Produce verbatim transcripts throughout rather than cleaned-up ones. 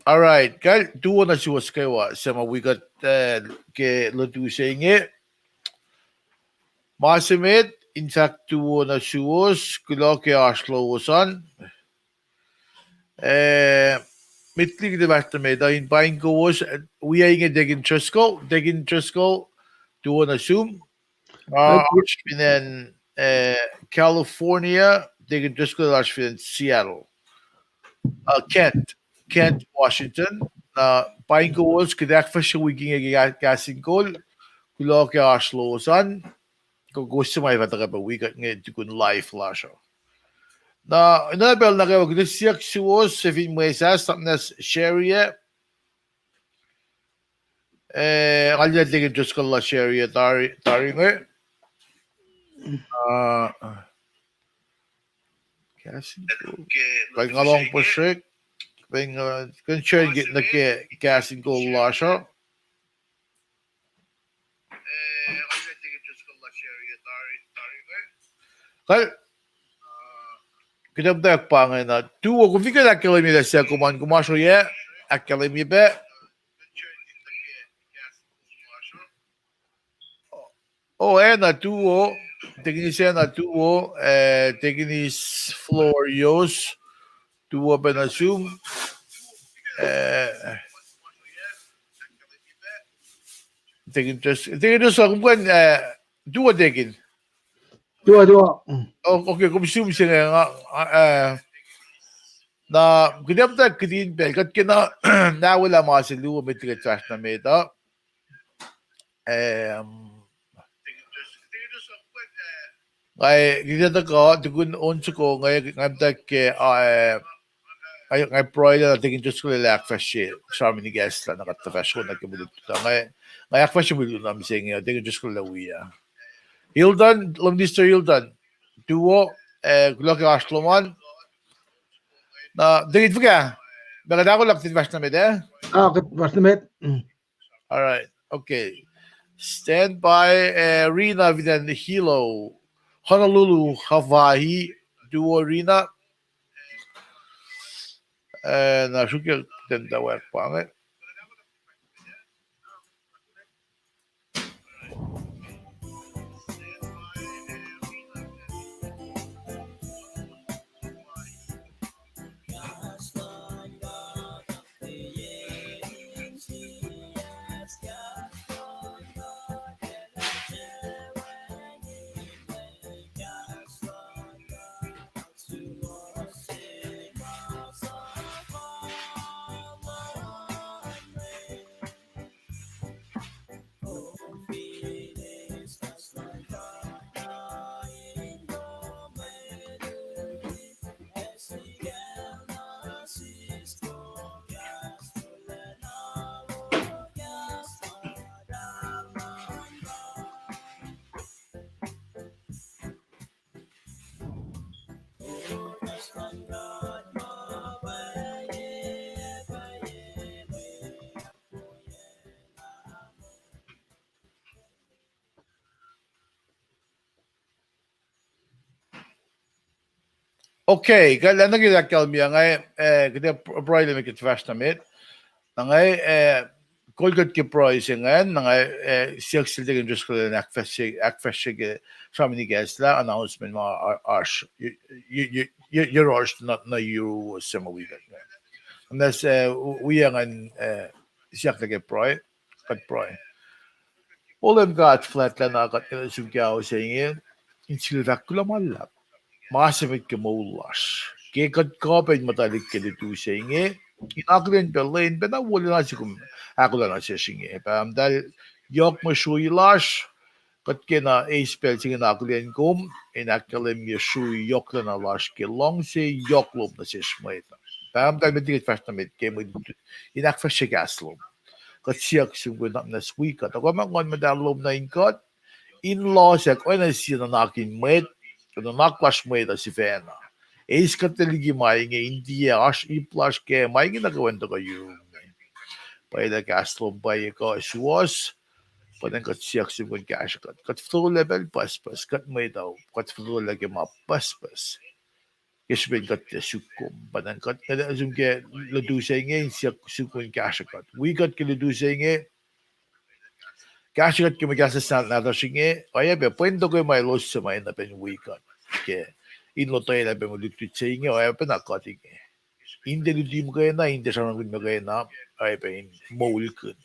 All right, kal tuo nuh suwos kwewa suc ma wi kuht, eh, ke lutu se inge. Ma se met in fahk tuo nuh suwos, kuloh ke oasr lowos an. Eh, met liki kuht fahsr nuh met uh, in paing kowos, eh, wi inge Deacon Driscoll, Deacon Driscoll, tuo nuh sum. Uh, oasr fin acn, eh, California, Deacon Driscoll oasr fin acn Seattle. Uh, Kent, Kent, Washington. Na paing kowos, kuht ahkfahsrye wik inge ke ka-, Kahs in Kol, kuloh ke oasr lowos an, ko-, kowos suc ma fah tuhkuh pac wi kuht inge tukun live lasr uh. Na, na pacl nuh kwewa, kuht ac siyuck suwos, sifil mwesahs, sapnas share-ye. Eh, nga liye Deacon Driscoll lah share-ye tari, tari inge. Uh, Kahs in Kol. Pacl nga lohng puhsrek. Pacl nga, kuh in share nuh ke Kahs in Kol lasr uh. Kal, kuht ac muhtwacwacack pa inge na. Tuo, kom fin kuh in ahkkahlwemye lah suc kom an, kom oasr ohiyac, ahkkahlwemye pac. Oh, acna tuo, Deaconess acna tuo, eh, Deaconess Florios, tuo pac nuh sum, eh, Deacon Dris-, Deacon Driscoll, kom kuh in, eh, tuo Deacon. Tuo, tuo. Mm. O-, okay, kom sum se inge, nga, eh, na, kuht ac muhtwacwacack kihtin pacl, kuht kena, na welah ma se luo met liki kuht fahsr nuh met uh. Em, nga, kuht ac tuhkuh, tukun on soko inge, nga muhtwacwacack ke, ah, eh, nga, nga pruhe lah Deacon Driscoll el ahkfahsrye sramsram in kahs lah na kuht tuhfahsr on nuh ke mwe lutlut uh. Nga, nga ahkfahsrye mwe lutlut na mihsenge, Deacon Driscoll el wi ah. Hilton, Lum Minister Hilton, tuo, eh, kuloh ke oasr lom an. Na, Deacon fuhkah, ma kuht ahkolah kuht in fahsr nuh met ah? Ah, kuht fahsr nuh met. Mm. All right. Okay. Stand by, eh, Rina fin acn Hilo, Honolulu, Hawaii. Tuo Rina. Eh, na sruokyac ten tawak pa inge. Okay, kuht lah nuh ke ahkkahlwemye inge, eh, kuht ac pruhe lah met kuht fahsr nuh met. Na inge, eh, kol kuht ke pruhe se ingacn, na inge, eh, siyuck sel Deacon Driscoll in ahkfahsrye, ahkfahsrye ke sramsram in kahs lah announcement ma oasr, y-, y-, y-, y-, yohrohsr nuh, nuh yuruwos suc ma wi kuht inge. Unless, eh, wi ingacn, eh, siyuck nuh ke pruhe. Kuht pruhe. O Leum God fuhlwactlacna, kuht nuh sum ke ao se inge, in sifil fahk kuloh ma luhlahp. Ma se met ke moul lasr. Ke kuht kuh pac in muhtwaclihk ke lutu se inge, in akihlen pac lwen pacna wolacna se kom ahkolah nuh sesr inge. Pahpah muhtahl, yohk mwe srui lasr, kuht kena eis pacl se inge in akihlen kom, in ahkkahlwemye srui yohklacna lasr ke luhngse yohk lom nuh sesr mwet. Pahpah muhtahl, met liki kuht fahsr nuh met ke mwe lutlut, in ahkfahsrye kahs lom. Kuht siyuck sum kom in nuhnak muhnahs wi kuht. Tuhkuh ma Nguhn Muhtahl lom nuh in kuht, in losack oacna sie nuhnak in mwet, nuhnak lasr mwet uh sifacna. Eis kuht liki ma inge in tiac oasr ip lasr ke ma inge nuh kwewa in tuhkuh yurum. Pwacye lah kahs lom pwacye kuh suwohs, pwacnwacng kuht siyuck sum kom in kahsruh kuht. Kuht fototolac pacl pucspucs, kuht mwet uh, kuht fototolac ke ma pucspucs. srihpen kuht tiac suk kom. Pa na kuht, kuht sum ke lutu se inge in siyuck sukun kahsrwe kuht. Wi kuht ke lutu se inge, kahsrwe kuht ke mwe kahs sahyac nahtuhsr inge, oacyacpac pwen tohkoh ma elos suc ma enenuh pac in wi kuht ke in lotwelah pac mwe lutlut se inge, oacyacpac na kuht inge. In tiac luti muhkwena, in tiac sramsramkihn muhkwena, oacyacpac in moulkihn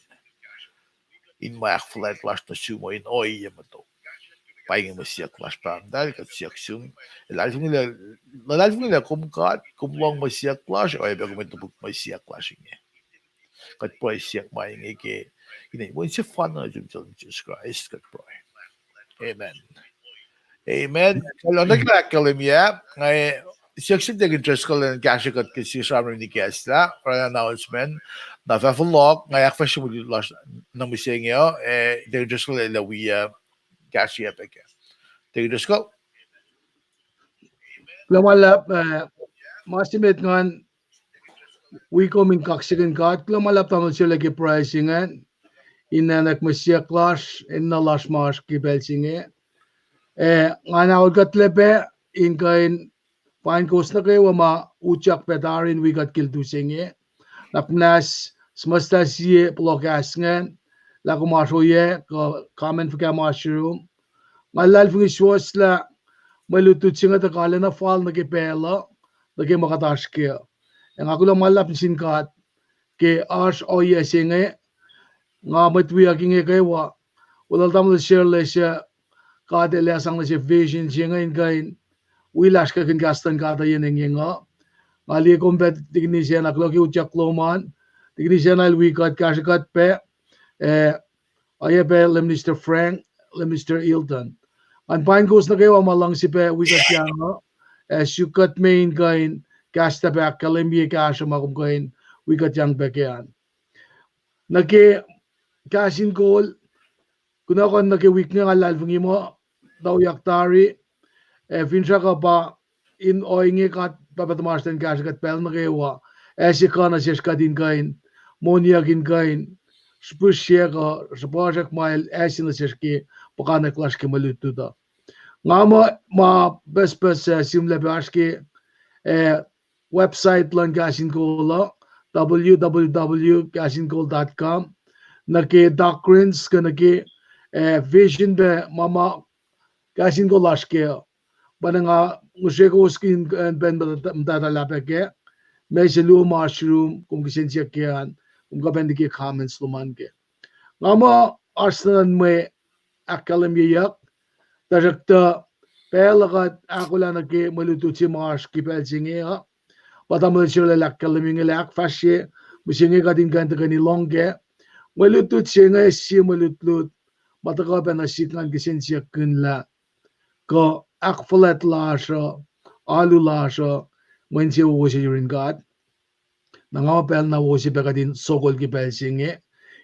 in ma ahkfuhlwact lasr nuh sum uh in ohiyac muhtom. Pa inge mwe siyuck lasr, Pahpah muhtahl, kuht siyuck sum. Luhlahlfongi, luhlahlfongi lah kom God, kom lohng mwe siyuck lasr, oacyacpac kom ac topuk mwe siyuck lasr inge. Kuht pruhe siyuck ma inge ke inen wen sefanna nuhtum, Jisus Kraist, kuht pruhe. Amen. Amen. Kuloh nuh ke ahkkahlwemye, nga siyuck sel Deacon Driscoll in kahsrwe kuht ke sie sramsram in ikacslah, oruh announcement, na fah fohlohk, nga ahkfahsrye mwe lutlut lasr nuh mihsenge uh, eh, Deacon Driscoll el ac wi, uh, kahsrwe pac kac. Deacon Driscoll? Kuloh ma luhlahp, eh, ma se met ngan wi kom in kaksakihn God. Kuloh ma luhlahp tamuhlwel Sele ke pruhe se ingacn, in nwacklah mwe siyuck lasr, enenuh lasr ma oasr ke pacl se inge. Eh, ngan aol kuhtlac pac in kuh in pain kowos nuh kwewa ma utyak pac tari in wi kuht ke lutu se inge. Nuhnak muhnahs, suhmuhslah sie pohloh kahs ingacn, lah kom oasr ohiyac kuh comment fuhkah ma oasr yurum. Nga luhlahlfongi suwohs lah mwe lutlut se inge tuh kalweni fal nuh ke pacl uh, nuh ke ma kuht oasr kac. Ac nga kuloh ma luhlahp nuh sin God ke oasr ohiyac se inge, nga mwet wiyuck inge kwewa, weluhl tamuhlwel Sele suc God El ac sang nuh se vision se inge in kuh in wi lasr ke kahs luhn God uh yen engyeng uh. Nga liye kom pac Deacon Sena, kuloh ke utyak lom an. Deacon Sena el wi kuht, kahsrwe kuht pac, eh, oacyacpac Lay Minister Frank, Lay Minister Hilton. Ngan pain kowos nuh kwewa ma luhngse pac wi kuhtyang uh, ac suk kuht me in kuh in kahs tuh pac ahkkahlwemye kahsruh ma kom kuh in wi kuhtyang pac ke an. Nuh ke kahs in kol, kunohkohn nuh ke wik inge nga luhlahlfongi muh tuyak tari, ac finsrak uh pa in ohinge God Pahpah tuhmasr in kahsrwe kuht pacl nuh kwewa, ac se kuh nuh sesr kuht in kuh in moniyuck in kuh in srihpihsrye kuh srihpihsrwack ma El ase nuh sesr ke puhkantwen lasr ke mwe lutlut uh. Nga muh ma pucspucs uh sihmlac pac oasr ke, eh, website luhn Kahs in Kol uh, w w w dot kahs in kol dot com, nuh ke doctrines kuh nuh ke, eh, vision pac ma ma Kahs in Kol lasr kac. Pa na nga ngihsre kowos in, eh, pacl muhtwacta lah pac kac, ma se luo ma oasr yurum, kom kihsen siyuck ke an, kom kuh pac in liye comments lom an kac. Nga muh oasr nuhnuhnkuh mwe ahkkahlwemyeyuck, tuhsruhktuh pacl uh kuht ahkolah nuh ke mwe lutlut se ma oasr ke pacl se inge uh. Pa tamuhlwel Sele el ahkkahlwemye inge lah ahkfahsrye mihsenge kuht in kuh in tuhkweni lohng kac. Mwe lutlut se inge sie mwe lutlut ma tuhkuh pac nuh sihk ngan kihsen siyuck kihn lah kuh ahkfuhlwact lasr uh, alu lasr uh, mwe insewowo se yurin God. Na nga muh pacl na wo se pac kuht in sokol ke pacl se inge,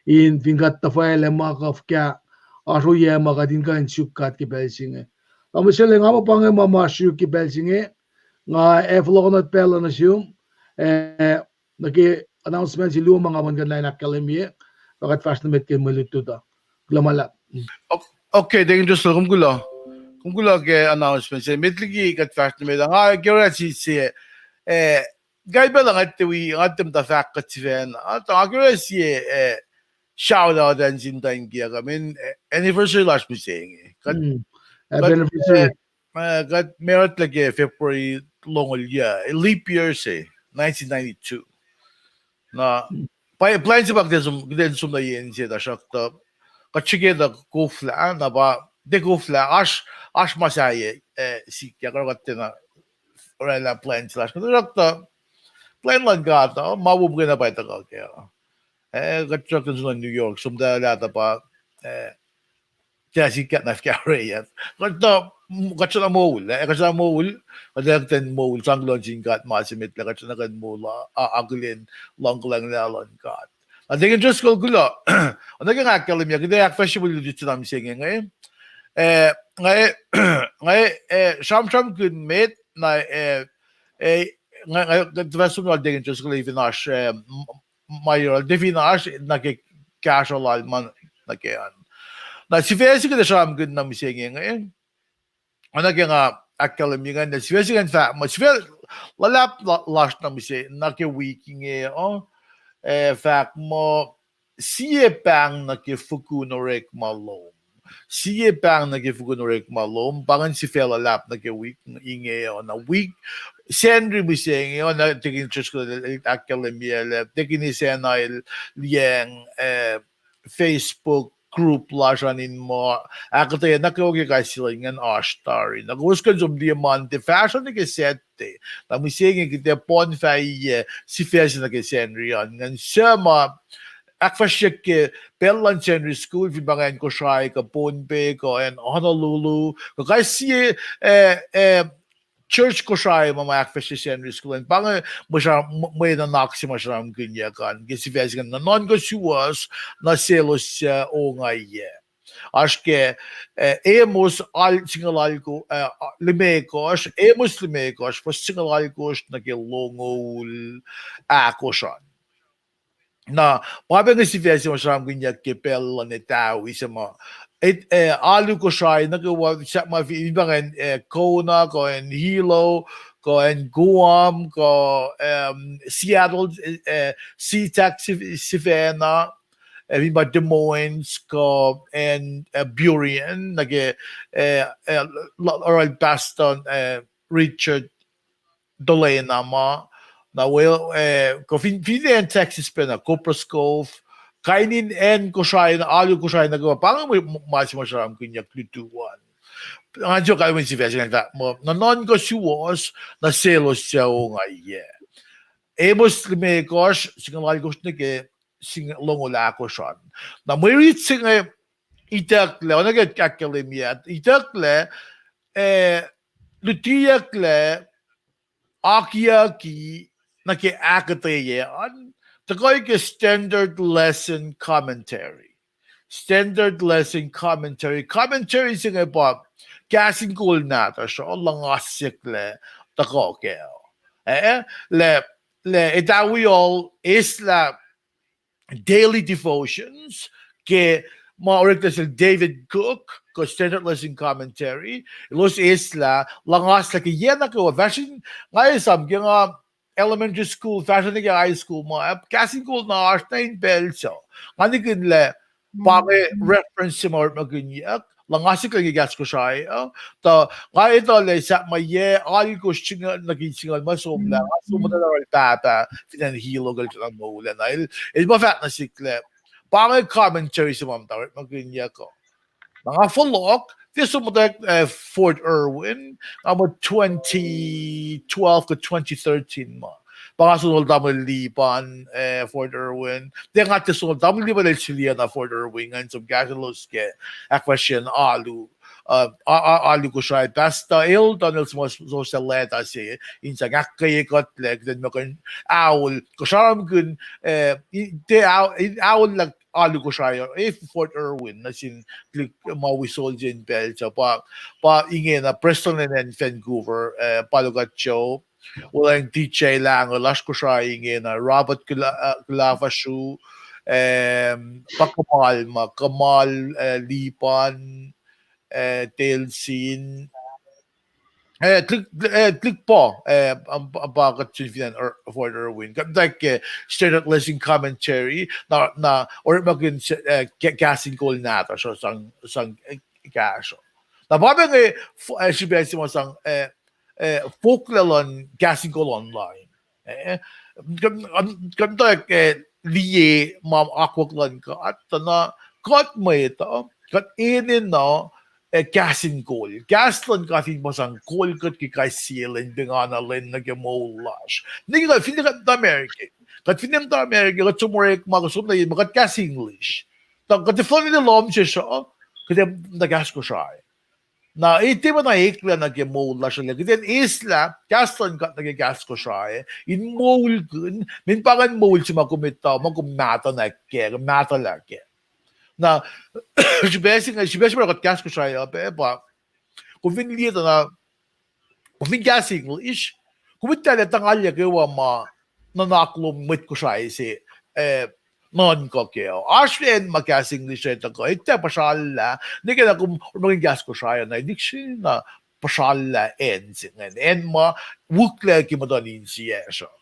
in fin kuht tuhfahlah ma kuh fuhkah, oasr ohiyac ma kuht in kuh in suk God ke pacl se inge. Tamuhlwel Sele, nga muh pa inge ma ma suk ke pacl se inge, nga ac fohlohkohnot pacl uh nuh sum, eh, nuh ke announcement se luo ma nga muh kuh in ahkkahlwemye, pa kuht fahsr nuh met ke mwe lutlut uh. Kuloh ma luhlahp. Okay, Deacon Driscoll, kom kuloh. Kom kuloh ke announcement se. Met liki kuht fahsr nuh met, nga ke oruh sie, eh, kain pacl uh nga tiac wi, nga tiac muhta fahk kuht sifacna. Ah, tuh nga ke oruh sie, eh, shout out an sin tuh in kiyuck, I mean, eh, anniversary lasr mihsenge. Kuht, kuht, eh, kuht married lah ke February longoul yac, leap year se, nineteen ninety-two. Na, pa, plwacn se pa kuht in som, kuht in som nuh yen se, tuhsruhktuh kuht srihke tuh koflah, na pa tiac koflah, oasr, oasr ma sahyac, eh, sikyak, oruh kuht tiacna orwaclah plwacn se lasr. Tuhsruhktuh plwacn luhn God uh ma wo muhkwena pa tuhkuh kac. Eh, kuht sruhk in som nuh New York, som tuh lah tuh pa, eh, tiac sikyak na fuhkah orwaclah. Kuht, kuht sruhna moul, eh, kuht sruhna moul, kuht ac kuht in moul sang kuloh nuh sin God ma se met lah kuht sruhna kuh in moul, a, akihlen luhng kuhlwacng luhn God. Na Deacon Driscoll, kuloh, oacna ke nga ahkkahlwemye, kuht ac ahkfahsrye mwe lutlut se na mihsenge inge. Eh, nga, nga, eh, sramsramkihn met na, eh, eh, nga, nga, nga fah som lal Deacon Driscoll fin oasr, eh, ma yohrohl, tiac fin oasr nuh ke kahsruh lal ma nuh ke an. Na sifac se kuht ac sramsramkihn na mihsenge inge, oacna ke nga ahkkahlwemye ingacn, na sifac se ingacn fah, ma sifac, Luhlahp la-, lasr na mihsenge nuh ke wik inge uh, eh, fahk muh, sie pahng nuh ke fukun orekma lom. Sie pahng nuh ke fukun orekma lom, pa ingacn sifac luhlahp nuh ke wik inge uh. Na wik Sacnri mihsenge uh, na tekin church kuh ahkkahlwemye lah tekin Esacna el liyacacng, eh, Facebook group lasr an in muh ahkuhtweyac nuh kwewa ke kais sie lwen ingacn oasr tari. Na kowos kuh in som liye Monday, fahsruh nuh ke Saturday. Na mihsenge kuht ac poun fahyac sifac se nuh ke Sacnri an ingacn, suc ma ahkfahsryeyuck ke pacl luhn Sacnri School fin pa ingacn Kosrae kuh Pohnpei kuh acn Honolulu kuh kais sie, eh, eh, church Kosrae ma, ma ahkfahsrye Sacnri School an. Pa inge mwe sra-, mwe nuhnak se ma sramsramkihnyuck an ke sifac se ingacn: Nuhnuhnkuh suwohs nuh selos suc ongaiyac. Oasr ke, eh, Amos al-, singucul alko-, eh, limekohsr, Amos limekohsr, fuhs singucul alkohsr nuh ke longoul ahkosr an. Na pa pac inge sifac se ma sramsramkihnyuck ke pacl luhn etawi se ma, eh, alu Kosrae nuh kwewa, sahp ma fin pa ingacn, eh, Kona kuh acn Hilo kuh acn Guam kuh, em, Seattle, eh, SeaTac si-, sifacna, eh, fin pa Des Moines kuh acn, eh, Burien nuh ke, eh, eh, la-, oruh Pastor, eh, Richard Dolena ma, na we, eh, kuh fin, fin acn Texas pacna Copperas Cove, kain in acn Kosrae, alu Kosrae nuh kwewa, pa inge ma se ma sramsramkihnyuck lutu an. Ngan suk kalmen sifac se ingacn fahk muh, Nuhnuhnkuh suwohs nuh selos suc ongaiyac. Amos limekohsr, singucul alkohsr nuh ke sing-, longoul ahkosr an. Na mwe rit se inge itucklac, oacna ke ahkkahlwemye ah, itucklac, eh, lutiyucklac akiyucki nuh ke ahkuhtweyac an, tuhkuh ke Standard Lesson Commentary. Standard Lesson Commentary. Commentary se inge pa kahs in kol nahtuhsr uh luhngasyucklac tuhkuh kac. Eh, lah, lah etawi uh eislah daily devotions ke ma oreklac sel David Cook, kuh Standard Lesson Commentary, elos eislah, luhngaslah ke yac nuh kwewa, fahsr in, nga esam ke nga elementary school, fahsr nuh ke high school ma, kahs in kol na oasr na in pacl suc. Nga nikihn lah pa inge reference se ma orekmakihnyuck, luhngasyucklac ke kahs Kosrae uh, tuh nga etuh lah sahp ma yac alkohsr singucul nuh ke singucul ma somlah, nga som muhta oruh pahpah fin acn Hilo el tuh na moul ah, na el, el muh fahk nuh sihk lah pa inge commentary se ma muhta orekmakihnyuck uh. Na nga fohlohk, tiac som muhta, eh, Fort Irwin, nga muh twenty twelve kuh twenty thirteen ma. Pa nga sonol tamuhlwel Lipan, eh, Fort Irwin. Tiac nga tiac sonol tamuhlwel Lipan el siliya na Fort Irwin ingacn, som kahsrwelos ke ahkfahsryeyacn alu, uh, a-, a-, alu Kosrae, Pastor Elton el suhmuhslah leta se in sang ahkkweye kuhtlac kuht in muh kuh in aol, kuh sramsramkihn, eh, i-, tiac aol, in aol lah alu Kosrae, eh, Fort Irwin nuh sin tuhlihk ma wi soldier in pacl suc pa, pa ingena Preston acn Vancouver, eh, Palukat Joe, Wolacng T J Lango, lasr Kosrae ingena Robert Kula-, eh, Kulafasru, em, pa Kamal ma, Kamal, eh, Lipan, eh, Telsin, eh, tuhlihk, eh, tuhlihk pa, eh, am-, am-, pa kuht sun fin acn Ir-, Fort Irwin. Kuht muhta ke Standard Lesson Commentary, na, na orekmakihn se-, eh, ke-, kahs in kol nahtuhsr uh sang, sang, eh, kahsruh. Na pa pac inge f-, eh, srihpac se ma sang, eh, eh, fohlohk luhn kahs in kol online. Eh, kuht, kuht, kuht, eh, liye ma akwuck luhn God, tuh na kuht mwet uh, kuht enenuh, eh, kahs in kol. Kahs luhn God fin pa sang kol kuht ke kais sie lwen, pengana lwen nuh ke moul lasr. Nwe ke kuht finne kuht muhta America, kuht finne muhta America, kuht som orekma, kuht som nuh ye ma kuht kahs English. Tuh kuht ac fihliyac lohm sesr uh, kuht ac muhta kahs Kosrae. Na e tiac pacna eklac nuh ke moul lasr uh lah kuht in eislah kahs luhn God nuh ke kahs Kosrae in moulkihn, mweyen pa ingacn moul se ma kom etuh muh kom mahtuh nuh kac, kom mahtuhlah kac. Na srihpac se inge, srihpac se ma kuht kahs Kosrae uh pac pa, kom fin liye tuh na, kom fin kahs English, kom etuh lah tuh ngalyak kwewa ma nuhnak lom mwet Kosrae se, eh, nuhnkuh kac. Oasr acn ma kahs English uh tuhkuh, etuh puhsrallah, nwe ke na kom orekmakihn kahs Kosrae uh na, lihksreni na puhsrallah acn se ingacn, acn ma wihklac ke muhtuhn insiyacsr uh.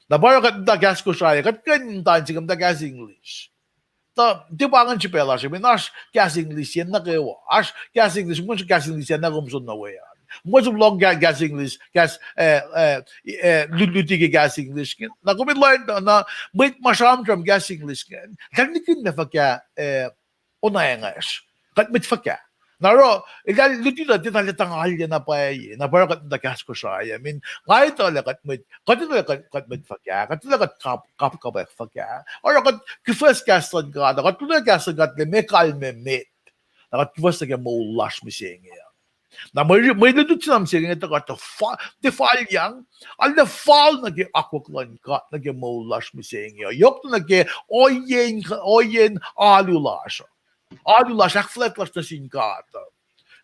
Na pa oruh kuht muhta kahs Kosrae, kuht kuh in muhta in se ke muhta kahs English. Tuh tiac pa ingacn srihpac lasr, mweyen oasr kahs English yen nuh kwewa. Oasr kahs English, mweyen kahs English yen nuh kom som nuh we an. Mweyen som lohng kahs English, kahs, eh, eh, eh, lu-, luti ke kahs English ingacn. Na kom in lohng na, mwet ma sramsram kahs English ingacn, eltahl nihkihn lah fuhkah, eh, oacna inge. Kuht mwet fuhkah. Na oruh, eltahl luti lah tiac eltahl tangalye na pwacye, na pa oruh kuht muhta kahs Kosrae, I mean, nga etuh lah kuht mwet, kuht etuh lah kuht, kuht mwet fuhkah, kuht etuh lah kuht kap-, kapkapwack fuhkah. Oruh kuht kihfeacng kahs luhn God, kuht luti kahs luhn God lah meac kalmac met. Na kuht kihfeacng nuh ke moul lasr mihsenge. Na mwe, mwe lutlut se na mihsenge tuhkuh tuh fa-, tiac fal yang, arlac fal nuh ke akwuck luhn God nuh ke moul lasr mihsenge. Yohk nuh ke ohiyacn, ohiyacn alu lasr. Alu lasr, ahkfuhlwact lasr nuh sin God.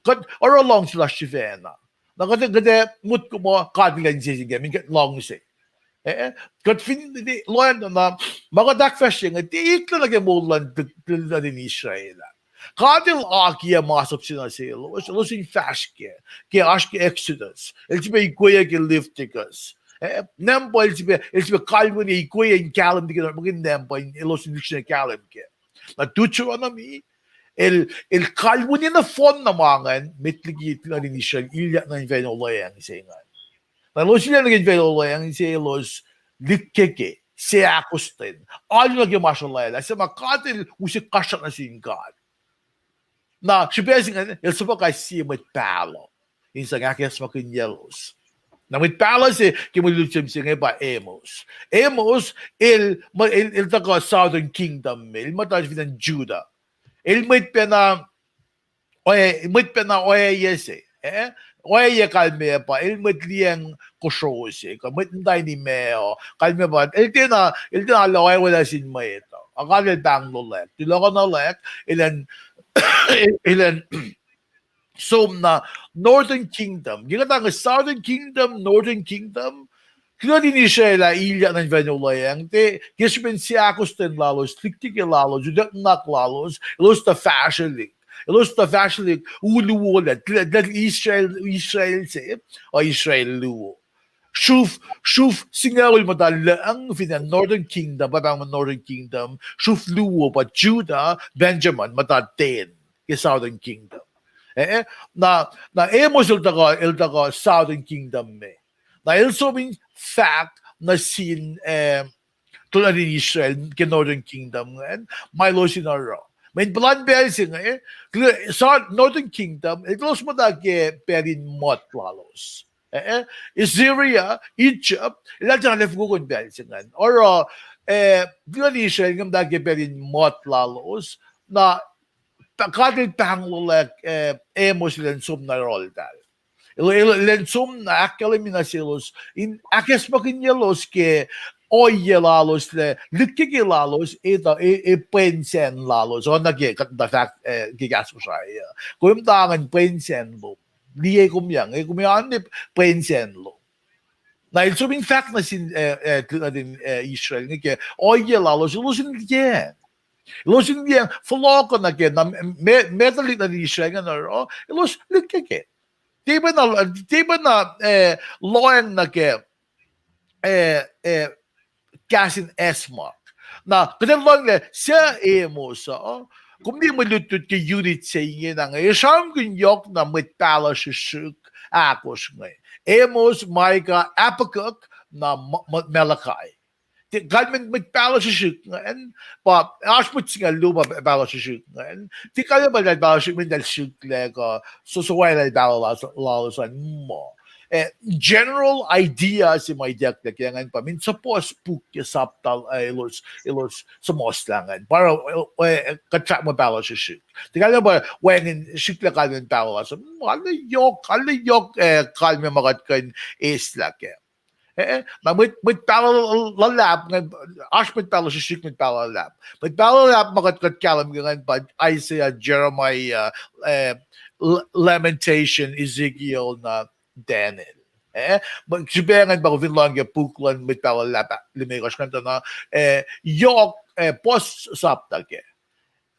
Kuht oruh luhngse lasr sifacna. Na kuht, kuht ac motko muh God El insese kac, meac kuht luhngse. Eh, kuht fin lohacng na, ma kuht ahkfahsrye inge, tiac eklac nuh ke moul luhn, luhn Israel ah. God El akiyac masap se nuh selos, elos in fahsr kac, ke oasr ke Exodus. El sifilpac ikweyuc ke Leviticus. Eh, nampa el sifilpac, el sifilpac kalweni ikweyuc in kahlwem liki na, ma ke nampa elos in liksreni kahlwem kac. Na Deuteronomy, el, el kalweni nohfohn na ma ingacn, met liki tuhlihk nuhtin Israel ilyak nuh infac in olweacng se ingacn. Na elos ilyak nuh ke infac in olweacng se elos likkeke, seakostwen, alu nuh ke ma srolwaclah, se ma God El use kasrak nuh sin God. Na srihpac se ingacn, el suhpwacr kais sie mwet pahluh in sang ahkacsmakihnyaclos. Na mwet pahluh se ke mwe lutlut se inge pa Amos. Amos, el, el, el tuhkuh Southern Kingdom me, el muhta fin acn Judah. El mwet pacna, mwet pacna ohiyac se, eh? Ohiyac kalmac pa, el mwet liyacacng kosro se, kuh mwet muhta in imac uh, kalmac pa, el tiacna, el tiacna arlac oacwacack sin mwet uh. Ac God El pahnglohlack, tulohkohnuhlack, elan, elan, som na Northern Kingdom. Ke kuht etuh Southern Kingdom, Northern Kingdom, tuhlihk nuhtin Israel ah ilyak nuh infac in olweacng, tiac, ke srihpen seakostwen lalos, likkeke lalos, utuck nuhnak lalos, elos tuh fahsrwelihk. Elos tuh fahsrwelihk, uluolac, Israel, Israel se, uh, Israel luo. Sruf, sruf singucul muhta lucng fin acn Northern Kingdom, pa pahng muh Northern Kingdom, sruf luo pa Judah, Benjamin, muhta ten ke Southern Kingdom. Eh, na, na Amos el tuhkuh, el tuhkuh Southern Kingdom me. Na el som in fahk nuh sin, eh, tuhlihk nuhtin Israel ke Northern Kingdom ingacn, ma elos in oruh. Mweyen puhlan pacl se inge, Northern Kingdom, elos muhta ke pacl in mwet lalos. Eh, Assyria, Egypt, eltahl tiacna fokokon pacl se ingacn. Oruh, eh, tuhlihk nuhtin Israel inge muhta ke pacl in mwet lalos, na God El pahnglohlack, eh, Amos elan som na yohrohltahl. El, el, elan som na ahkkahlwemye nuh selos in ahkacsmakihnyaclos ke ohiyac lalos lah likkeke lalos, e, e pwen sacn lalos, oacna ke kuht muhta fahk, eh, ke kahs Kosrae uh. Kom muhta ingacn pwen sacn lom. Liye kom yang, e kom an pwen sacn lom. Na el som in fahk nuh sin, eh, eh, tuhlihk nuhtin, eh, Israel inge ke ohiyac lalos, elos in liyacacng. Elos in liyacacng, fohlohkoh nuh ke, na, me, me tuhlihk nuhtin Israel inge oruh, elos likkeke. Tiac pacna, tiac pacna, eh, lohacng nuh ke, eh, eh, kahs in acsmak. Na kuht in lohacng lah suc Amos uh, kom liye mwe lutlut ke unit se ingena inge, e sramsramkihn yohk na mwet pahluh srihsrihk ahkosr inge: Amos, Micah, Habakkuk, na Ma-, Ma-, Malachi. Kalmacn mwet pahluh srihsrihk ingacn, pa oasr mwet singucul luo pa pahluh srihsrihk ingacn. Tiac kalmac pa eltahl pahluh srihsrihk, mweyen eltahl srihklac kuh, so, so wacngihn pahluh lalos an muh. Eh, general idea se ma itucklac ke ingacn pa, mweyen suhpuhs puk ke sapta, eh, elos, elos suhmuhslah ingacn. Pa oruh, eh, kuht fahk muh pahluh srihsrihk. Tiac kalmac pa wacngihn srihklac kalmacn pahluh lasr an muh, arlac yohk, arlac yohk, eh, kalmac ma kuht kuh in eislah kac. Eh, na mwet, mwet pahluh luhlahp, oasr mwet pahluh srihsrihk, mwet pahluh luhlahp. Mwet pahluh luhlahp ma kuht, kuht kahlwem ke ingacn pa Isaiah, Jeremiah, eh, Lamentation, Ezekiel, na Daniel. Eh, srihpac ingacn pa kom fin lohacng ke puk luhn mwet pahluh luhlahp limekohsr ingacn tuh na, eh, yohk, eh, puhs sapta kac.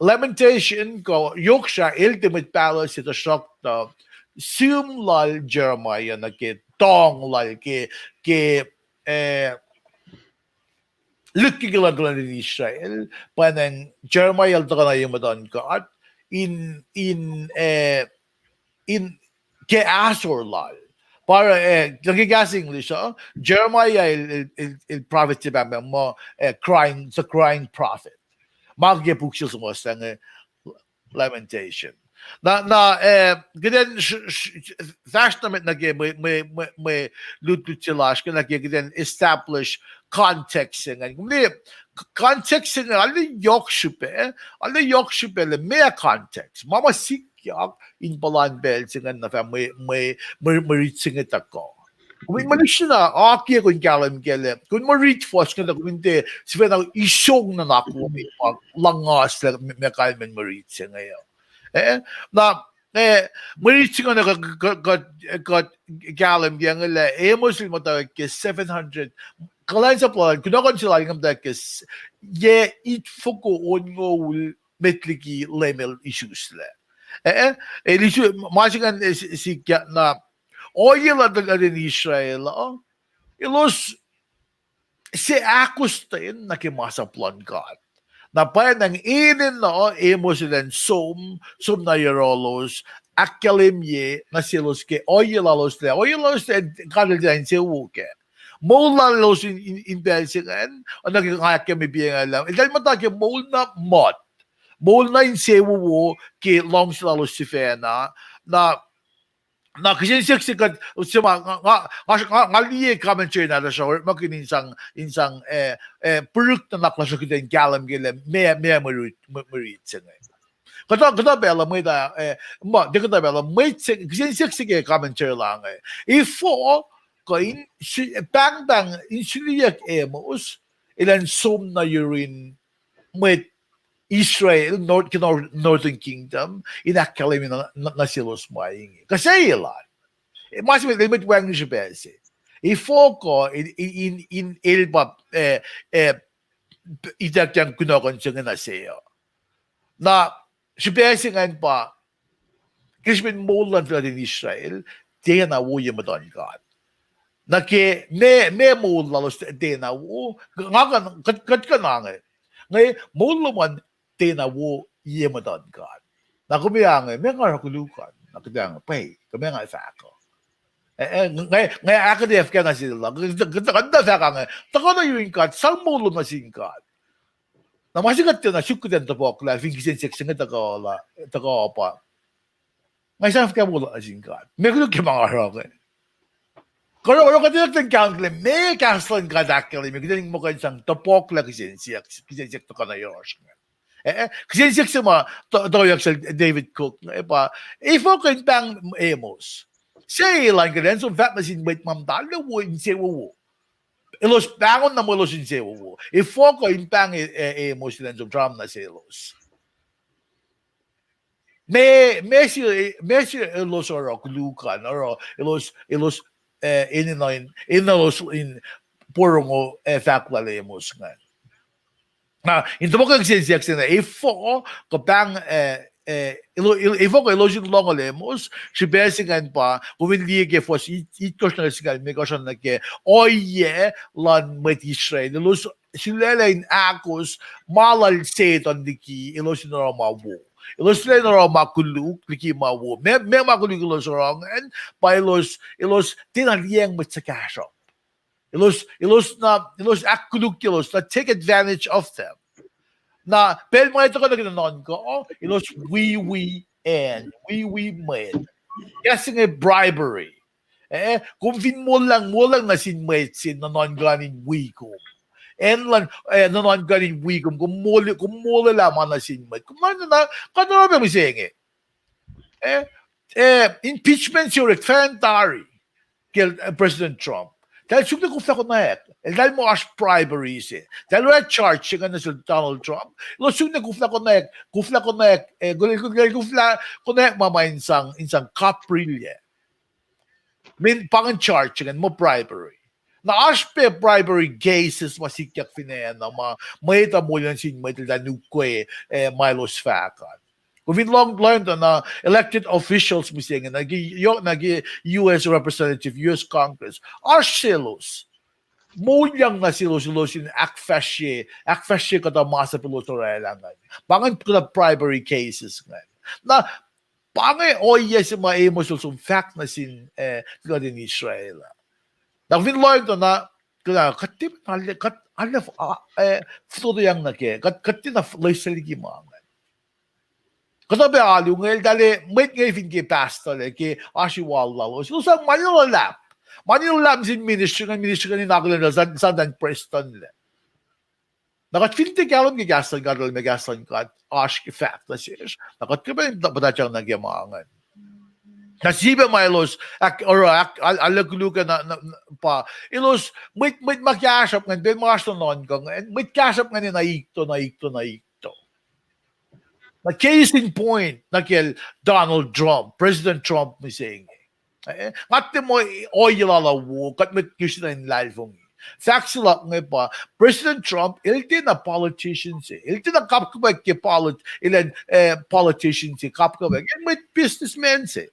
Lamentation kuh Yohksrah el tiac mwet pahluh se, tuhsruhktuh sihm lal Jeremiah nuh ke tong lal ke, ke, eh, lihkkeke luhn kuhlwacnsap luhn Israel, pwacnwacng Jeremiah el tuhkuh nuh ye muhtuhn God in, in, eh, in ke ahsor lal. Pa, eh, nuh ke kahs English uh, Jeremiah el, el, el, el prophet se pahngpahng muh, eh, crying, the crying prophet. Ma ke puk sel suhmuhslah inge, Lamentation. Na, na, eh, kuht in fahsr nuh met nuh ke mwe, mwe, mwe, mwe lutlut se lasr ke nuh ke kuht in establish context se ingacn. Kom liye, context se ingacn, arlac yohk srihpac, arlac yohk srihpac lah meac context. Ma ma sikyak in puhlan pacl se ingacn na fah mwe, mwe, mwe, mwe rit se inge tuhkuh. Kom in mwe lihksreni akiyac kom in kahlwem kac lah kom in mwe rit fuhs inge tuh kom in tiac sifacna isong nuhnak lom in pa luhngaslah me, me kalmen mwe rit se inge uh. Eh, na, eh, mwe rit se inge na kuht, kuht, kuht kahlwem ke inge lah Amos el muhtwacwacack ke seven hundred, kuhlwacnsap lal, kunohkohn se lal inge muhtwacwacack ke s-, yac itfoko onngoul met liki Leum el isuslac. Eh, eh, el isu-, ma se ingacn, eh, si-, sikyak na, ohiyac luhn, luhn Israel uh, elos se ahkostwen nuh ke masap luhn God. Na pwacnwacng enenuh Amos elan som, som nuh yohrohlos, ahkkahlwemye nuh selos ke ohiyac lalos lac, ohiyac lalos lac God el tiac insewowo kac. Moul lalos in, in, in pacl se ingacn, oacna ke nga ahkkahlwemye piacngalah, eltahl muhta ke moul na mot. Moul na insewowo ke luhngse lalos sifacna, na na kihsen siyuck se kuht, se ma, nga, nga, nga, nga, nga liye commentary nahtuhsr uh, orekmakihn in sang, in sang, eh, eh, pihrihk nuhnak lasr uh kuht in kahlwem ke lah meac, meac mwe rit, mwe, mwe rit se inge. Kuhtuh, kuhtuh pacl uh mwet, eh, ma, tiac kuhtuh pacl uh mwet se, kihsen siyuck se ke commentary la inge. Efuh kuh in, si-, pahngpahng in suliyuck Amos, elan som nuh yurin mwet Israel, North, ke Nor-, Northern Kingdom, in ahkkahlwemye nuh, nuh, nuh selos ma inge. Kuh se elan. Eh, ma se met, mwet wacngihn srihpac se. Efuh kuh in, in, in, in el pa, eh, eh, ituckyang kunohkohn se inge nuh se uh. Na, srihpac se ingacn pa, ke srihpen moul luhn tuhlihk nuhtin Israel, tiacna wo ye muhtuhn God. Na ke, meac, meac moul lalos tiacna wo, nga kuh, kuht, kuht kuh na inge. Inge, moul lom an tiacna wo ye muhtuhn God. Na kom ac inge, meac nga oruh koluk an, na kuht ac inge, pwacye, kom ac inge fahk uh. Eh, eh, inge, inge ahkuhtweyac fuhkah nuh sel uh, kuht, kuht, kuht fahk uh inge, tuhkuh nuh yurin God, sang moul lom nuh sin God. Na ma se kuht tiacna suk kuht in topuk lah, fin kihsen siyuck se inge tuhkuh la, tuhkuh pa. Nga sang fuhkah moul luhk nuh sin God. Meac koluk ke ma nga oruh inge. Kuh oruh, oruh kuht enenuh in kahlwem lah meac kahs luhn God ahkkahlwemye, kuht in muh kuh in sang topuk lah kihsen siyuck, kihsen siyuck tuhkuh nuh yohrohsr inge. Eh, eh, kihsen siyuck se ma, to-, toyak sel David Cook, eh, pa, efuh kuh in pahng Amos. Se elan kuh in som fahk nuh sin mwet ma muhta lah wo insewowo. Elos pahngon na muh elos insewowo. Efuh kuh in pahng, eh, Amos elan som sram nuh selos. Meac, meac se, meac se elos oruh koluk an, oruh elos, elos, eh, enenuh in, enenuh elos in porongo, eh, fahk lal Amos ingacn. Na, in topuk kihsen siyuck se inge, efuh kuh pahng, eh, eh, elo-, el-, efuh kuh elos in lohngol Amos, srihpac se ingacn pa, kom fin liye ke fuhs it-, itkohsr nuh ke singucul limekohsr an nuh ke, ohiyac luhn mwet Israel, elos sulaclah in ahkos ma lal Setuhn liki elos in oruh ma wo. Elos sulaclah in oruh ma koluk liki ma wo. Meac, meac ma koluk elos oruh ingacn, pa elos, elos tiacna liyacacng mwet suhkahsruhp. Elos, elos na, elos ahkkolukye elos, na take advantage of them. Na pacl ma tuhkuh nuh ke nuhnuhnkuh, elos wiwi acn, wiwi mwet. Kahs se inge bribery. Eh, kom fin moullah, moullah nuh sin mwet se nuhnuhnkuh in wi kom. Acn luhn, eh, nuhnuhnkuh in wi kom, kom moul-, kom moullah ma nuh sin mwet. Kom na, na, kuht oruh pac mihsenge. Eh, eh, impeachment se orek fan tari. Ke, eh, President Trump. Eltahl suk na koflah konwacack. Eltahl muh oasr bribery se. Eltahl oruh charge se ingacn nuh sel Donald Trump. Elos suk na koflah konwacack, koflah konwacack, eh, koflah, koflah konwacack ma ma in sang, in sang kaprilyac. Mweyen pa ingacn charge se ingacn muh bribery. Na oasr pac bribery cases ma sikyak fin acn uh ma mwet uh moul nuh sin mwet eltahl ukwe, eh, ma elos fahk an. Kom fin lohng, lohng tuh na elected officials mihsenge, na ke, yohk na ke U S representative, U S Congress, oasr selos. Moulyak na selos, selos in ahkfahsrye, ahkfahsrye kuhtuh masap elos orwaclah ingacn. Pa ingacn kuhtuh bribery cases ingacn. Na, pa inge ohiyac se ma Amos el som fahk nuh sin, eh, tuhlihk nuhtin Israel. Na fin lohng tuh na, kuht, kuht tiac, kuht, kuht, eh, fototoyang nuh kac, kuht, kuht tiacna loes liki ma ingacn. Kuhtuh pac alu inge eltahl, mwet inge fin ke pastor lac, ke oasr wal lalos, elos sang mani luhlahp. Mani luhlahp sin ministry ingacn, ministry ingacn in akihlen sang, sang tuh in prestuhnlac. Na kuht fin tiac kahlwem ke kahs luhn God, lal me kahs luhn God oasr ke fahk nuh sesr, na kuht kuh pac in puhtatyang nuh ke ma ingacn. Na sie pac ma elos ahk-, oruh ahk-, al-, alu koluk na, na, na, pa, elos, mwet, mwet ma kahsruhp ingacn, pacl ma oasr nuhnuhnkuh ingacn, mwet kahsruhp ingacn na ikto, na ikto, na ikto. Na case in point, nuh kacl Donald Trump, President Trump mihsenge. Eh, nga tiac muh ohiyac lal uh wo, kuht mwet Christian in luhlahlfongi. Fahk se luhk inge pa, President Trump, el tiacna politician se, el tiacna kapkapwack ke polit-, el an, eh, politician se, kapkapwack, el mwet businessman se.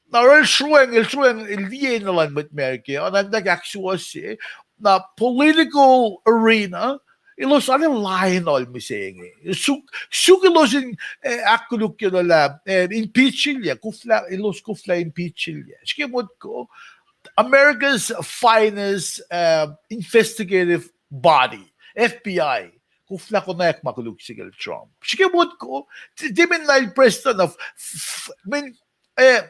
Na el sruhweng, el sruhweng, el liye na luhn mwet America, na, na ahksuwohsye, na political arena, elos arlac lain el mihsenge. Suk, suk elos in, eh, ahkkolukye lah, eh, impeach-ilyac, koflah, elos koflah impeach-ilyac. Srihke motko, America's finest, eh, investigative body, F B I, koflah konwacack ma koluk se kacl Trump. Srihke motko, t-, tiac min na el president of, f-, f-, min, eh,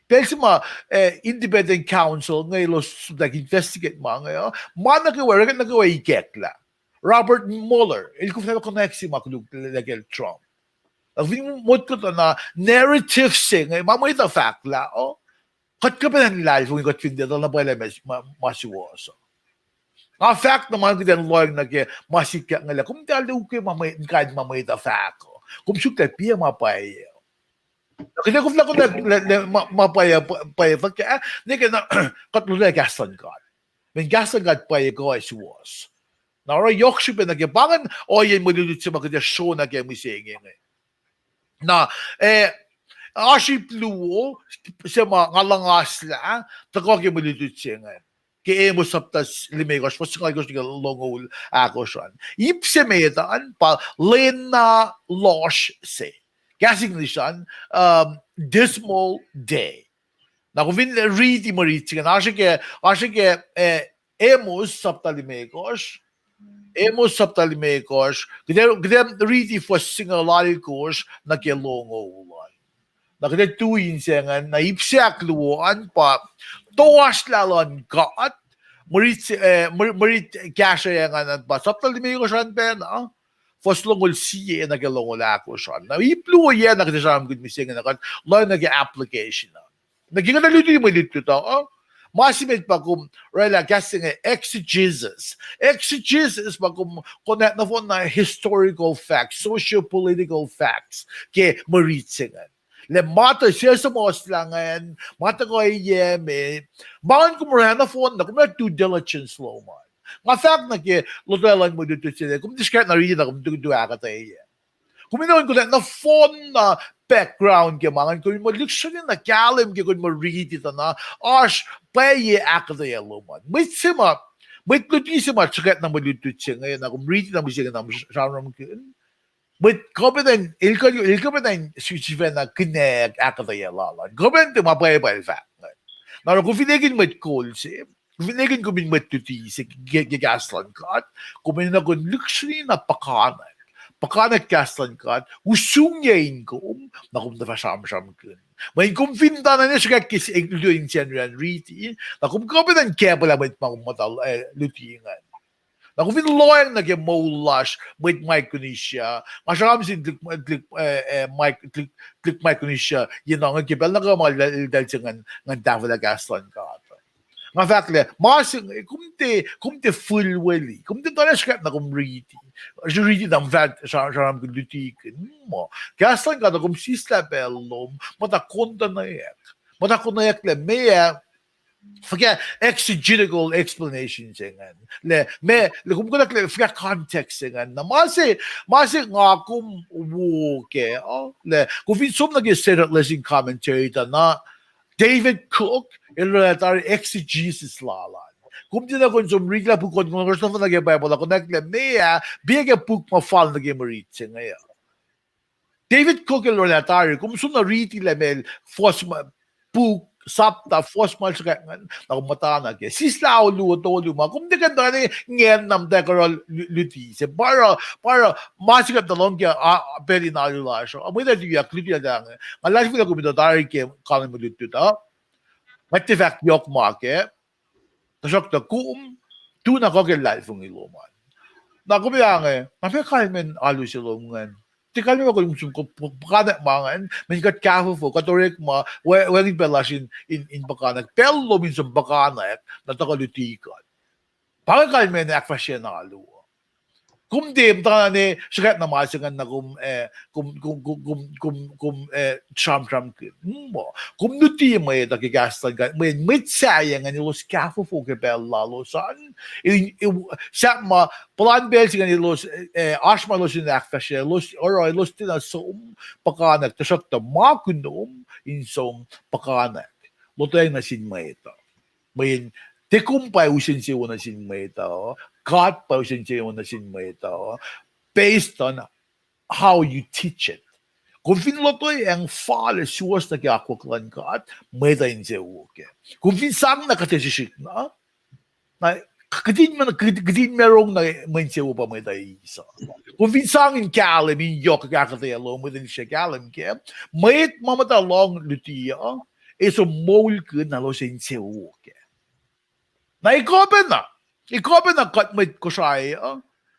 pacl se ma, eh, independent counsel inge elos suk investigate ma inge, uh, ma nuh kwewa, record nuh kwewa ikacklah. Robert Mueller, el koflah konwacack se ma koluk lah kacl Trump. Na fin motko tuh na narrative se inge, ma mwet uh fahk lah, oh, kuht kuh pac in luhlahlfongi kuht fin tiac tuh na pwacye lah ma, ma, ma suwohs uh. Nga fahk na ma kuht in lohng nuh ke ma sikyak inge lah, kom tiac luhke ma mwet, kain ma mwet uh fahk uh. Kom suk lah piac ma pwacye. Kuht ac koflah konwacack lah, lah ma, ma pwacye, pwacye fuhkah, ne ke na, kuht lotwelah kahs luhn God. Mweyen kahs luhn God pwacye kuh ac suwohs. Na oruh yohk srihpac nuh ke pa ingacn ohiyacn mwe lutlut se ma kuht ac sro nuh ke mihsenge inge. Na, eh, oasr ip luo se ma nga luhngaslah tuhkuh ke mwe lutlut se ingacn. Ke Amos sapta limekohsr, fuhs singucul alkosr nuh ke longoul ahkosr an. Ip se met an pa lwen na lohsr se. Kahs English an, um, dismal day. Na kom fin riti mwe rit se ingacn, oasr ke, oasr ke, eh, Amos sapta limekohsr. Amos sapta limekohsr. Kuht ac, kuht ac riti fuhs singucul alkosr nuh ke longoul an. Na kuht ac tui in se ingacn, na ip se ahkluo an pa toasrlah luhn God, mwe rit, eh, mwe, mwe rit kahsruh ingacn an pa sapta limekohsr an pacna, fuhs longoul sie nuh ke longoul ahkosr an. Na ip luo yac na kuht ac sramsramkihn mihsenge na kuht lohng nuh ke application uh. Na ke kuht ac luti mwe lutlut uh, ma se met pa kom orwaclah kahs se inge exegesis. Exegesis pa kom konwacack nohfohn na historical facts, socio-political facts ke mwe rit se ingacn. Lah ma tuh se suhmuhslah ingacn, ma tuhkuh yac me, ma ingacn kom orwaclah nohfohn na kom orwaclah due diligence lom an. Nga fahk nuh ke lotwelah luhn mwe lutlut se inge, kom tiac srihkwack na riti na kom tuh, tuh ahkuhtweyac. Kom in onkona nohfohn na background ke ma ingacn, kom in mwe lihksreni na kahlwem ke kom in mwe riti tuh na oasr pwacye ahkuhtweyac lom an. Mwet se ma, mwet luti se ma srihkwack na mwe lutlut se inge, na kom riti na mihsenge na sramsramkihn, mwet kuh pacna, el kuh, el kuh pacna sifacna kihnack ahkuhtweyac lal an. Kuh pacna tiac ma pwacye pa el fahk ingacn. Na oruh kom fin ekihn mwet kol se, kom fin ekihn kom in mwet luti se ke, ke kahs luhn God, kom enenuh kom in lihksreni na puhkantwen, puhkantwen kahs luhn God, usrnguck in kom, na kom tuh fah sramsramkihn. Mweyen kom fin tuh na srihkwack ke se, luti in Sacnri an riti, na kom kuh pacna in kahpwelah mwet ma kom muhta, eh, luti ingacn. Na kom fin lohacng nuh ke moul lasr mwet Micronesia, nga sramsram sin tuhlihk, tuhlihk, eh, eh, Mic-, tuhlihk, tuhlihk Micronesia, ye na inge ke pacl nuh kwewa ma eltahl se ingacn, ingacn tahfwelah kahs luhn God. Nga fahk lah ma se inge, kom tiac, kom tiac fihlweli, kom tiac tuh na srihkwack na kom riti, riti na kom fah sra-, sramsramkihn, lutikihn, muh kahs luhn God uh kom sislah pacl lom, muhta konwacack, muhta konwacack lah meac, fuhkah exegetical explanation se ingacn. Lah, ma, lah kom konwacack lah fuhkah context se ingacn. Na ma se, ma se nga kom wo kac, uh, lah, kom fin som nuh ke Standard Lesson Commentary tuh na, David Cook el orwaclah tari exegesis lal an. Kom tiacna kuh in som riti lah puk ohnkohn, kuh sruhf nuh ke Bible, konwacack lah meac, pa ke puk ma fal nuh ke mwe rit se inge uh. David Cook el orwaclah tari, kom som na riti lah ma el fuhs ma, puk, sapta, fuhs ma el sruhkwack ingacn, na kom muhtana kac. Sislah oluo, tolu ma, kom tiac kuh in tuh ngan ngan na muhtwacwacack oruh lu-, luti se. Pa oruh, pa oruh, ma sikyak na lohng ke, a, pacl in alu lasr uh. Mwe tuyak luti uh tange. Nga luhlahlfongi lah kom etuh tari ke kain mwe lutlut uh. Nga tiac fahk yohk ma kac. Tuhsruhktuh kom, tu na kuh ke luhlahlfongi lom an. Na kom ac inge, na pa kalmacn alu se lom ingacn. Tiac kalmac ma kom som, kom puhkantwen ma ingacn, mweyen kuht kahfofo, kuht orekma, wacngihn pacl lasr in, in, in puhkantwen. Pacl lom in som puhkantwen, na tuhkuh luti kuht. Pa inge kalmacn ahkfahsrye alu uh. Kom tiac muhtana ne sruhkwack na ma se ingacn na kom, eh, kom, kom, kom, kom, kom, kom, eh, sramsramkihn. Mm, kom luti mwet uh ke kahs luhn God, mweyen mwet sahyac ingacn elos kahfofo ke pacl lalos an. E, e, sahp ma, puhlan pacl se ingacn elos, eh, oasr ma elos in ahkfahsrye, elos, oruh elos tiacna som puhkantwen, tuhsruhktuh ma kunom in som puhkantwen. Lotweacng nuh sin mwet uh. Mweyen, tiac kom pa use insewowo nuh sin mwet uh, God pa use insewowo nuh sin mwet uh, based on how you teach it. Kom fin lotweacng fal ac suwohs nuh ke akwuck luhn God, mwet uh insewowo kac. Kom fin sang na kuht ac srihsrihk na, na, kihtin ma, kihtin ma rong na mwe insewowo pa mwet uh eis uh. Kom fin sang in kahlwem in yohk ahkuhtweyac lom, mwet uh eis kahlwem kac, mwet ma muhta lohng luti uh, ac som moulkihn na elos insewowo kac. Na ekuh pacna, ekuh pacna kuht mwet Kosrae uh,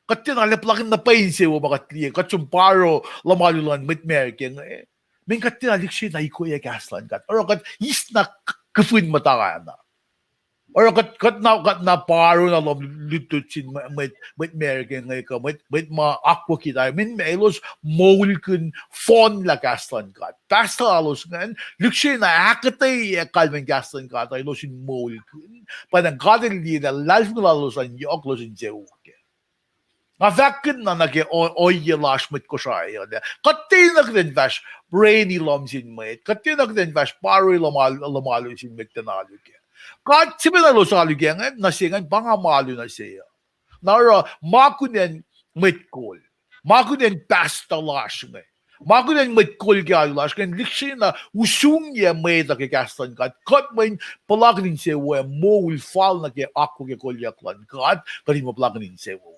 kuht tiacna lap lakihn na pwacye insewowo ma kuht liye, kuht som paro luhman alu luhn mwet America inge. Mweyen kuht tiacna lihksreni na ikoac kahs luhn God. Oruh kuht eis na k-, kihfin muhta na. Oruh kuht, kuht na, kuht na paro na lohm lutlut sin mwe-, mwet, mwet America inge kuh mwet, mwet ma akwucki tari. Mweyen ma elos moulkihn fohnlah kahs luhn God. Pastor lalos ingacn, lihksreni na ahkuhtweyac kalmacn kahs luhn God, elos in moulkihn. Pa na God el liye lah luhlahlfongi lalos an yohk, elos insewowo kac. Nga fahkkihn na nuh ke o-, ohiyac lasr mwet Kosrae uh lah kuht tiacna kuht in fahsr reni lohm sin mwet, kuht tiacna kuht in fahsr paro lohm al-, lohm alu sin mwet kuht in alu kac. God sifacna elos alu kac ingacn, nuh se ingacn pa nga ma alu nuh se uh. Na oruh ma kunacn mwet kol, ma kunacn pastor lasr inge, ma kunacn mwet kol ke alu lasr inge, lihksreni na usrngucng mwet uh ke kahs luhn God, kuht mweyen puhlakihn insewowo ac moul fal nuh ke akwuck ac kolyuck luhn God, kuht in ma puhlakihn insewowo.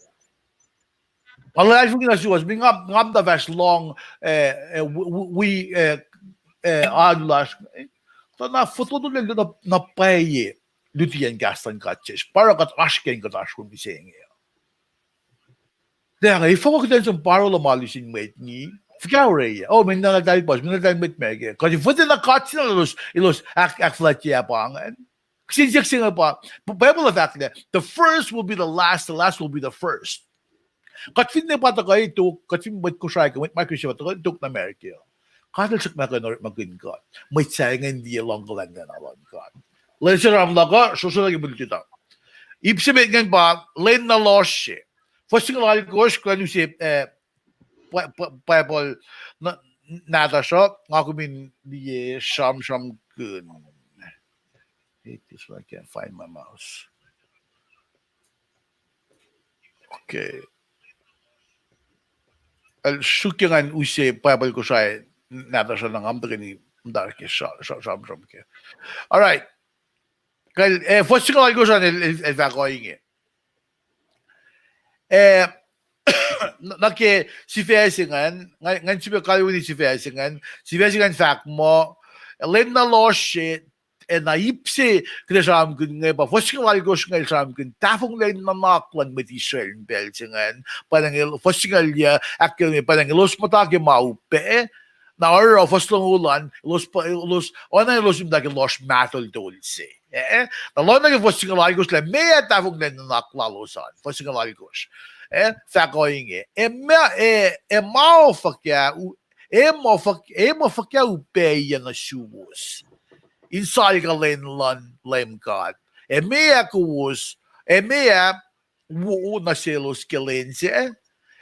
Nga luhlahlfongi na suwohs, mweyen nga, nga muhta fahsr lohng, eh, eh, wi, wi, wi, eh, eh, alu lasr, eh, tuh na fototo lal na, na pwacye lutiyacn kahs luhn God sesr. Pa oruh kuht oasr ke kuht oasr kom mihsenge. Tiac inge, efuh kuht in som paro lohm alu sin mwet inge? Fuhkah oreyac? Oh, mweyen na eltahl puhs, mweyen na eltahl mwet America. Kuht in fwackyuck na God sina elos, elos ahk-, ahkfuhlwactye pa ingacn. Kihsen siyuck se inge pa, Bible uh fahk lah, the first will be the last, the last will be the first. Kuht fin ne pa tuhkuh tok, kuht fin mwet Kosrae kuh mwet Micronesia pa tuhkuh tok nuh America, God el srackna kuh in orekmakihn kuht. Mwet sahyac ingacn liye luhngkuhlwacng luhn God. Lwen se sramsram luhk uh, srohsroh nuh ke mwe lutlut uh. Ip se met ingacn pa, Lwen na Lohsr. Fuhs singucul alkosr, kuh in use, eh, Bi-, Bi-, Bible na-, nahtuhsr uh, nga kom in liye sramsramkihn. Hate this when I can't find my mouse. Okay. El sruokyac ngan use Bible Kosrae nahtuhsr uh na nga muhtwacwacack in muhta ke sra-, sra-, sramsram kac. All right. Kal, eh, fuhs singucul alkosr an el, el, el fahk ohinge. Eh, n-, nuh ke sifac se ingacn, ngan, ngan sifilpac kalweni sifac se ingacn, sifac se ingacn fahk muh, Lwen na Lohsr, eh, na ip se kuht ac sramsramkihn inge pa, fuhs singucul alkosr inge el sramsramkihn tahfonglac nuhnak luhn mwet Israel in pacl se ingacn, pa ingacn el, fuhs singucul yac, ahkkahlwemye, pa ingacn elos muhta ke ma upac, na oruh fuhs longoul an, elos pa, elos, oacna elos in muhta ke lohsr mahtoltol se. Eh, na lohng nuh ke fuhs singucul alkosr lah meac tahfonglac nuhnak lalos an, fuhs singucul alkosr. Eh, fahk ohinge. Ac ma, ac, ac ma fuhkah u-, ac ma fuhk-, ac ma fuhkah upaciyac nuh suwos. in salka lwen luhn Leum God. Ac meac kowos, ac meac wo nuh selos ke lwen sac?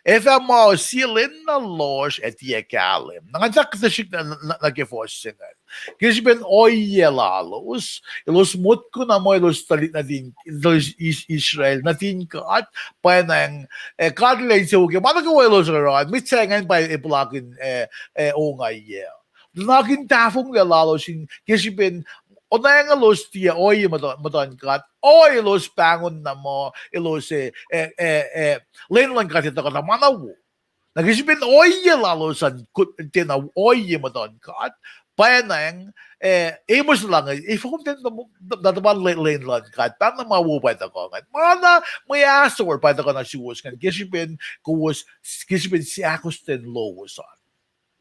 Ac fah ma sie lwenna lohsr ac tiac kahlwem. Na ngan fahk kuhtuh srihk nuh, nuh, nuh ke fuhs se ingacn. Ke srihpen ohiyac lalos, elos motko na muh elos tuhlihk nuhtin, elos Is-, Israel, nuhtin God, pwacnwacng, eh, God El insewowo ke ma nuh kwewa elos oruh an, mwet se ingacn pa e puhlakihn, eh, eh, ongaiyac. Nuhnak in tahfonglac lalos in ke srihpen oacna elos tiac ohiyac muhtuhn, muhtuhn God, ohiyac elos pahngon na muh elos, eh, eh, eh, eh, lwen luhn God ac tuhkuh tuh ma na wo. Na ke srihpen ohiyac lalos an, tiacna ohiyac muhtuhn God, pwacnwacng, eh, Amos el inge, efuh kom tiac, na tuhpan lwen luhn God, pahng na ma wo pa tuhkuh ingacn. Ma na mwe ahsor pa tuhkuh nuh suwos ingacn, ke srihpen kowos, ke srihpen seakostwen lowos an.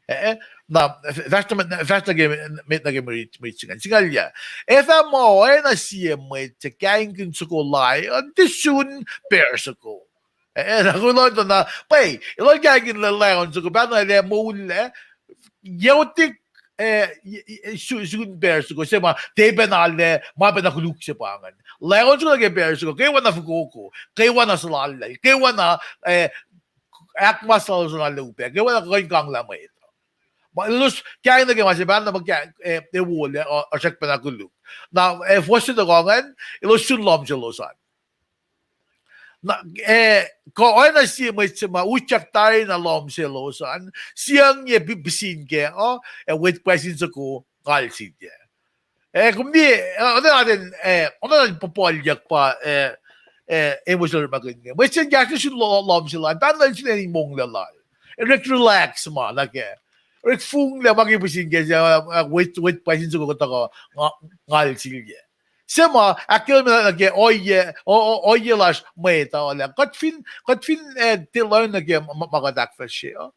Eh, na, fahsr nuh, fahsr nuh ke, met nuh ke mwe rit, mwe rit se ingacn. Singucul yac. Ac fah muh oacna sie mwet suc kaingkihn soko lion, tiac sun bear soko. Eh, na kuloh tuh na, pwacye, elos kaingkihn lion soko, pahng na lah moul lah, yotik, eh, sun bear soko, se ma tiac pacna lah, ma pacna koluk se pa ingacn. Lion soko nuh ke bear soko, kwewana fokoko, kwewana suhlallal, kwewana, eh, ahkmas lalos na lah upac, kwewana kuh in kanglah mwet. Ma elos kaingkihn nuh ke ma se pacna ma, eh, ac wolac, uh, srackpacna koluk. Na, eh, fuhs se tuhkuh ingacn, elos sun lohm selos an. Na, eh, kuh oacna sie mwet se ma utyak tari na lohm selos an, siacnye pihsin kac, uh, ac wet pwacsin soko ngal silyac. Eh, kom liye, eh, oacna, eh, oacna puhpuhlyuck pa, eh, eh, Amos el orekmakihn inge. Mwet se in kahsruh sun lohm sel an, pahng na el sun in monglac lal. Orek relax ma nuh kac. Orek fonglac ma ke pihsin kac, wet, wet pwacsin soko kuh tuhkuh ngal silyac. Se ma ahkkahlwemye nuh ke ohiyac, ohiyac lasr mwet uh lah kuht fin, kuht fin, eh, tiac lohacng nuh ke ma kuht ahkfahsrye uh,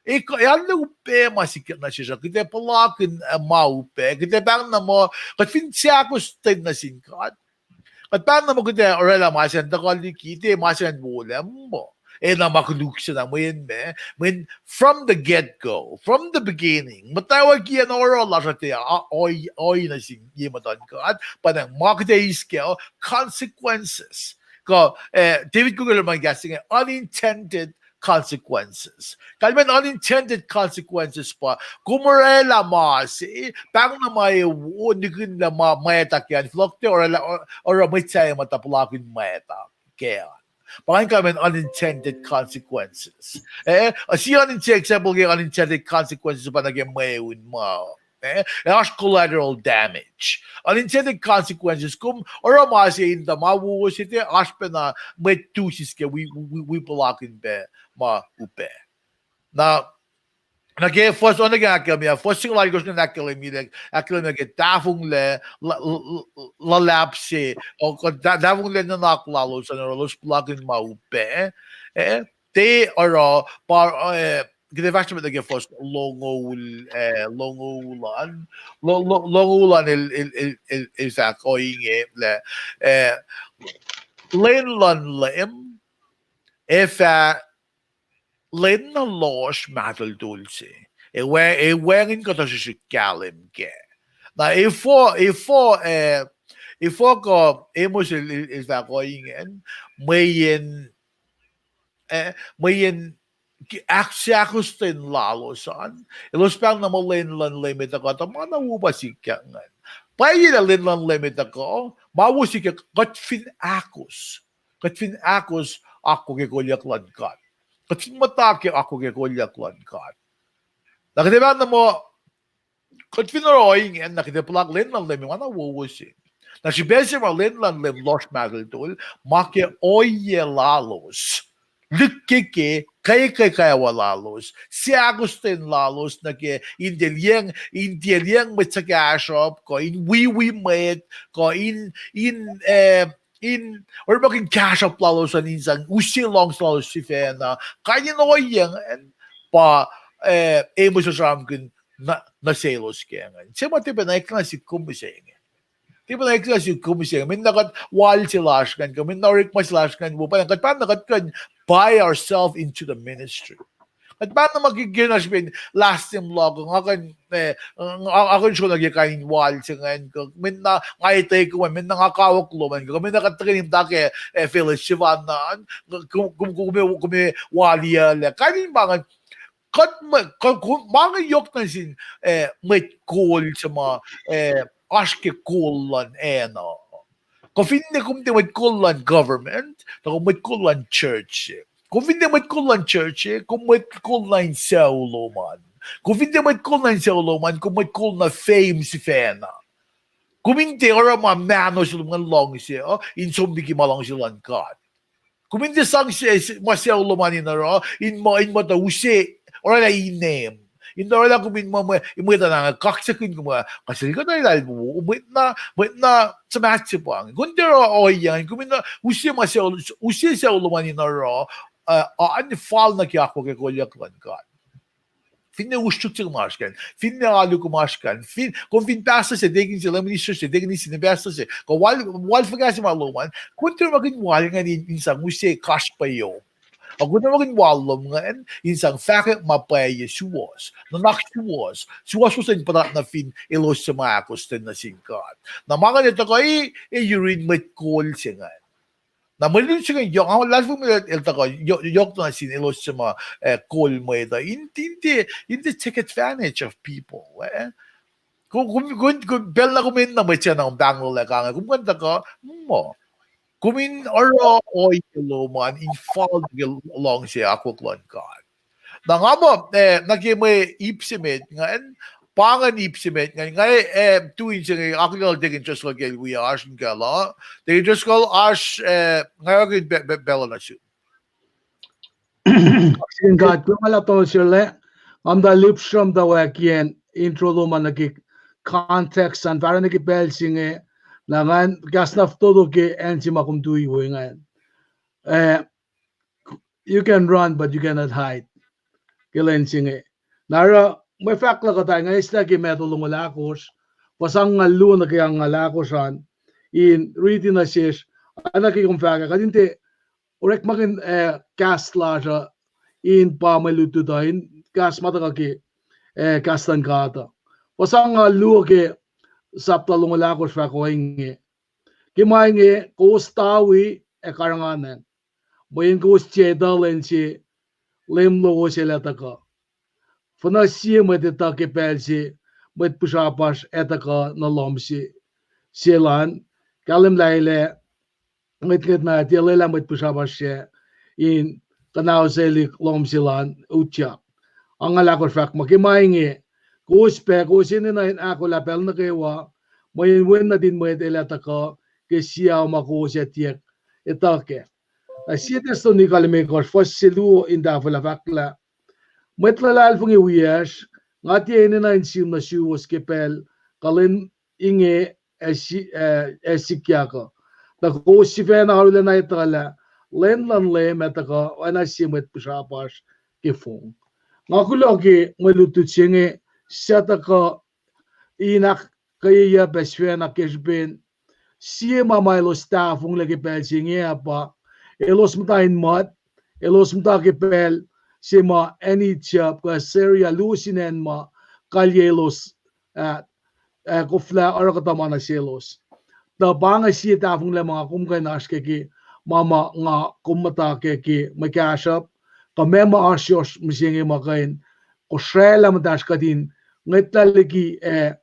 ac arlac upac ma sikyak nuh sesr uh, kuht ac puhlakihn, eh, ma upac, kuht ac pahng na muh kuht fin seakostwen nuh sin God, kuht pahng na muh kuht ac orwaclah ma se an tuhkuh liki, tiac ma se an wolac muh. Ac na ma koluk se na mweyen meac, mweyen from the get-go, from the beginning, muhtwacwacackiyacn oruh lasr uh tiac oacna sin ye muhtuhn God, pwacnwacng ma kuht ac eis kac uh, consequences. Kuh, eh, David Cook el orekmakihn kahs se inge, unintended consequences. Kalmacn unintended consequences pa kom orwaclah ma se, pahng na ma ac wo, nihkihn lah ma mwacta kac an, fohlohk tiac orwaclah, oruh mwet sahyac muhta puhlakihn mwacta kac an. Pa ingacn kalmacn unintended consequences. Eh, a si unintended, example ke unintended consequences pa nuh ke mweun ma, eh, oasr collateral damage. Unintended consequences, kom oruh ma se in tuh ma wo se tiac oasr pacna mwet tu siskac wi, wi, wi puhlakihn pac ma upac. Na, nuh ke fuhs, oacna ke ahkkahlwemye, fuhs singucul alkosr ingacn ahkkahlwemye, ahkkahlwemye ke tahfonglac, luhlahp se, tahfonglac nuhnak lalos an oruh elos puhlakihn ma upac, eh, tiac oruh pa, eh, kuht ac fahsr nuh met nuh ke fuhs longoul, eh, longoul an, longoul an el, el, el, el, el fahk ohinge lah, eh, lwen luhn Leum ac fah lwen na lohsr mahtuhltuhl se, ac wacngihn kuhtuh srihsrihk kahlwem kac. Na efuh, efuh, eh, efuh kuh Amos el, el, el fahk ohinge an, mweyen, eh, mweyen ahkseakostwen lalos an, elos pahng na muh lwen luhn Leum ac tuhkuh tuh ma na wo pa sikyak ingacn. Pwacye lah lwen luhn Leum ac tuhkuh, ma wo sikyak kuht fin ahkos, kuht fin ahkos akwuck ke kolyuck luhn God. Kuht fin muhta ke akwuck ke kolyuck luhn God. Na kuht ac pahng na muh kuht fin oruh ohinge an, na kuht ac puhlakihn lwen luhn Leum ma na wowo se. Na srihpac se ma lwen luhn Leum lohsr mahtuhltuhl, ma ke ohiyac lalos, lihkkeke, kweke kwewa lalos, seakostwen lalos nuh ke in tiac liyacacng, in tiac liyacacng mwet suhkahsruhp, kuh in wiwi mwet, kuh in, in, eh, in orekmakihn kahsruhp lalos an in sang use luhngse lalos sifacna, kain in ohiyac an pa, eh, Amos el sramsramkihn nuh selos kac ingacn. Se ma tiac pacna eklac sihk kom mihsenge. Tiac pacna eklac sihk kom mihsenge. Mweyen na kuht wal se lasr ingacn, kuh mweyen na orekma se lasr ingacn, wo pacna kuht pahng na kuht kuh in buy ourselves into the ministry. At pahna ma ke, ke na srihpen last name luhk uh, nga kuh in, eh, nga, nga kuh in sronuh ke kain in wal se ingacn, kuh, mweyen na nga etuh kom an, mweyen na nga kawuck lom an, kuh mweyen na kuht tuhkweni muhta ke, eh, fellowship an, kom, kom, kom, kom waliyac lah kain in ma ingacn, kuht ma, kuh, kuh, ma inge yohk nuh sin, eh, mwet kol se ma, eh, oasr ke kol luhn acn uh. Kuh finne kom tiac mwet kol luhn government, tuh kom mwet kol luhn church. Kom finne mwet kol luhn church, kom mwet kol nuh in sucu lom an. Kom finne mwet kol nuh in sucu lom an, kom mwet kol nuh fame sifacna. Kom in tiac oruh ma mahno se lom ingacn luhngse uh, in som liki ma luhngse luhn God. Kom in tiac sang se, se, ma sucu lom an in oruh, in muh, in muh tuh use, oraclah inem. In tuh oraclah kom in muh, muh, in mwet an inge kaksakihn kom, kuh sel kuht oraclah wo, mwet na, mwet na suhmaht se pa inge. Kom tiac oruh ohiyac, kom in use ma sucu, use sucu lom an in oruh, uh, uh, an fal nuh ke akwuck ac kolyuck luhn God. Finne usruk se kom oasr kac an, finne alu kom oasr kac an, fin, kom fin pastor se, deacon se, lay minister se, deaconess se, pastor se, kuh wal, wal fuhkah se ma lom an, kom tiac orekmakihn wal ingacn in, in sang use kasrpayo. Ac kom tiac orekmakihn wal lom ingacn in sang fahkwack ma pwacye suwohs, nuhnak suwohs, suwohswohs in puhtat nuh fin elos suc ma ahkostwen nuh sin God. Na ma ingacn etuh kuh e, e yurin mwet kol se ingacn. Na mwe lutlut se ingacn, yohk, nga luhlahlfongi el tuhkuh, yohk, yohk nuh sin elos suc ma, eh, kol mwet uh. In, in tiac, in tiac take advantage of people, eh? Kom, kom, kom, kom, pacl na kom enenuh mwet se na kom pahngol ac kange, kom kuh in tuhkuh, muh. Kom in oruh ohiyac lom an in fal nuh ke luhngse akwuck luhn God. Na nga muh, eh, nuh ke mwe ip se met ingacn, pa ingacn ip se met ingacn, nga, eh, tu in se inge, akihlen Deacon Driscoll ke el wi oasr in kuh la. Deacon Driscoll oasr, eh, nga orekmakihn pacl, pacl, pacl nuh sum. Sin God, kuloh ma luhlahp srihklac, nga muhta lihpsrem tuh wacngihn intro lom an nuh ke context an, fahsruh nuh ke pacl se inge, na ngan kahs na fototo ke acn se ma kom tui we ingacn. Eh, you can run, but you cannot hide. Ke lwen se inge. Na oruh, mwe fahk luhk uh tuh nga eislah ke Matthew longoul ahkosr, fuhs angngaul luo nuh ke angngaul ahkosr an, in riti nuh sesr, oacna ke kom fahk ah, kuht in tiac orekmakihn, eh, kahs lasr uh, in pa mwe lutlut uh, in kahs ma tuhkuh ke, eh, kahs luhn God uh. Fuhs angngaul luo ke sapta longoul ahkosr fahk ohinge. Ke ma inge, kowos tawi ac karihngihnacng, mweyen kowos tiac etuh lwen se Leum lowos El ac tuhkuh. Fuhnuh sie mwet etuh ke pacl se mwet pihsrapasr ac tuhkuh nuh lohm se, sel an, kahlwem lah el ac ngwetngwet na tiac lwelah mwet pihsrapasr sac in kuhnauselihk lohm sel an utyak. Angngaul ahkosr fahk muh, ke ma inge, kowos pac, kowos enenuh in ahkolah pacl nuh kwewa, mweyen Wen nuhtin Mwet El ac tuhkuh ke sie ao ma kowos ac tiac etuh kac. Na sie Thessalonians limekohsr, fuhs se luo in tahfwelah fahk lah, mwet luhlahlfongi wiyacsr, nga tiac enenuh in sim nuh suwos ke pacl kuh lwen inge ac si-, ac, ac sikyak uh. Tuh kowos sifacna arulacna etuh lah lwen luhn Leum ac tuhkuh oacna sie mwet pihsrapasr ke fong. Nga kuloh ke mwe lutlut se inge, suc tuhkuh in ahkkweyeyucpac sifacna ke srihpen sie ma ma elos tahfonglac ke pacl se inge ah pa, elos muhta in mwet, elos muhta ke pacl se ma acn Egypt kuh Assyria luo sin acn ma kalyei elos, ah, ah, koflah oruh kuhtuh ma nuh selos. Tuh pa inge sie tahfonglac ma nga kom kuh in oasr kac ke ma ma nga kom muhta kac ke mwe kahsruhp, kuh meac ma oasr yohrohsr mihsenge ma kuh in kosraclah muhtahsr kuht in ngwetlah liki, ah,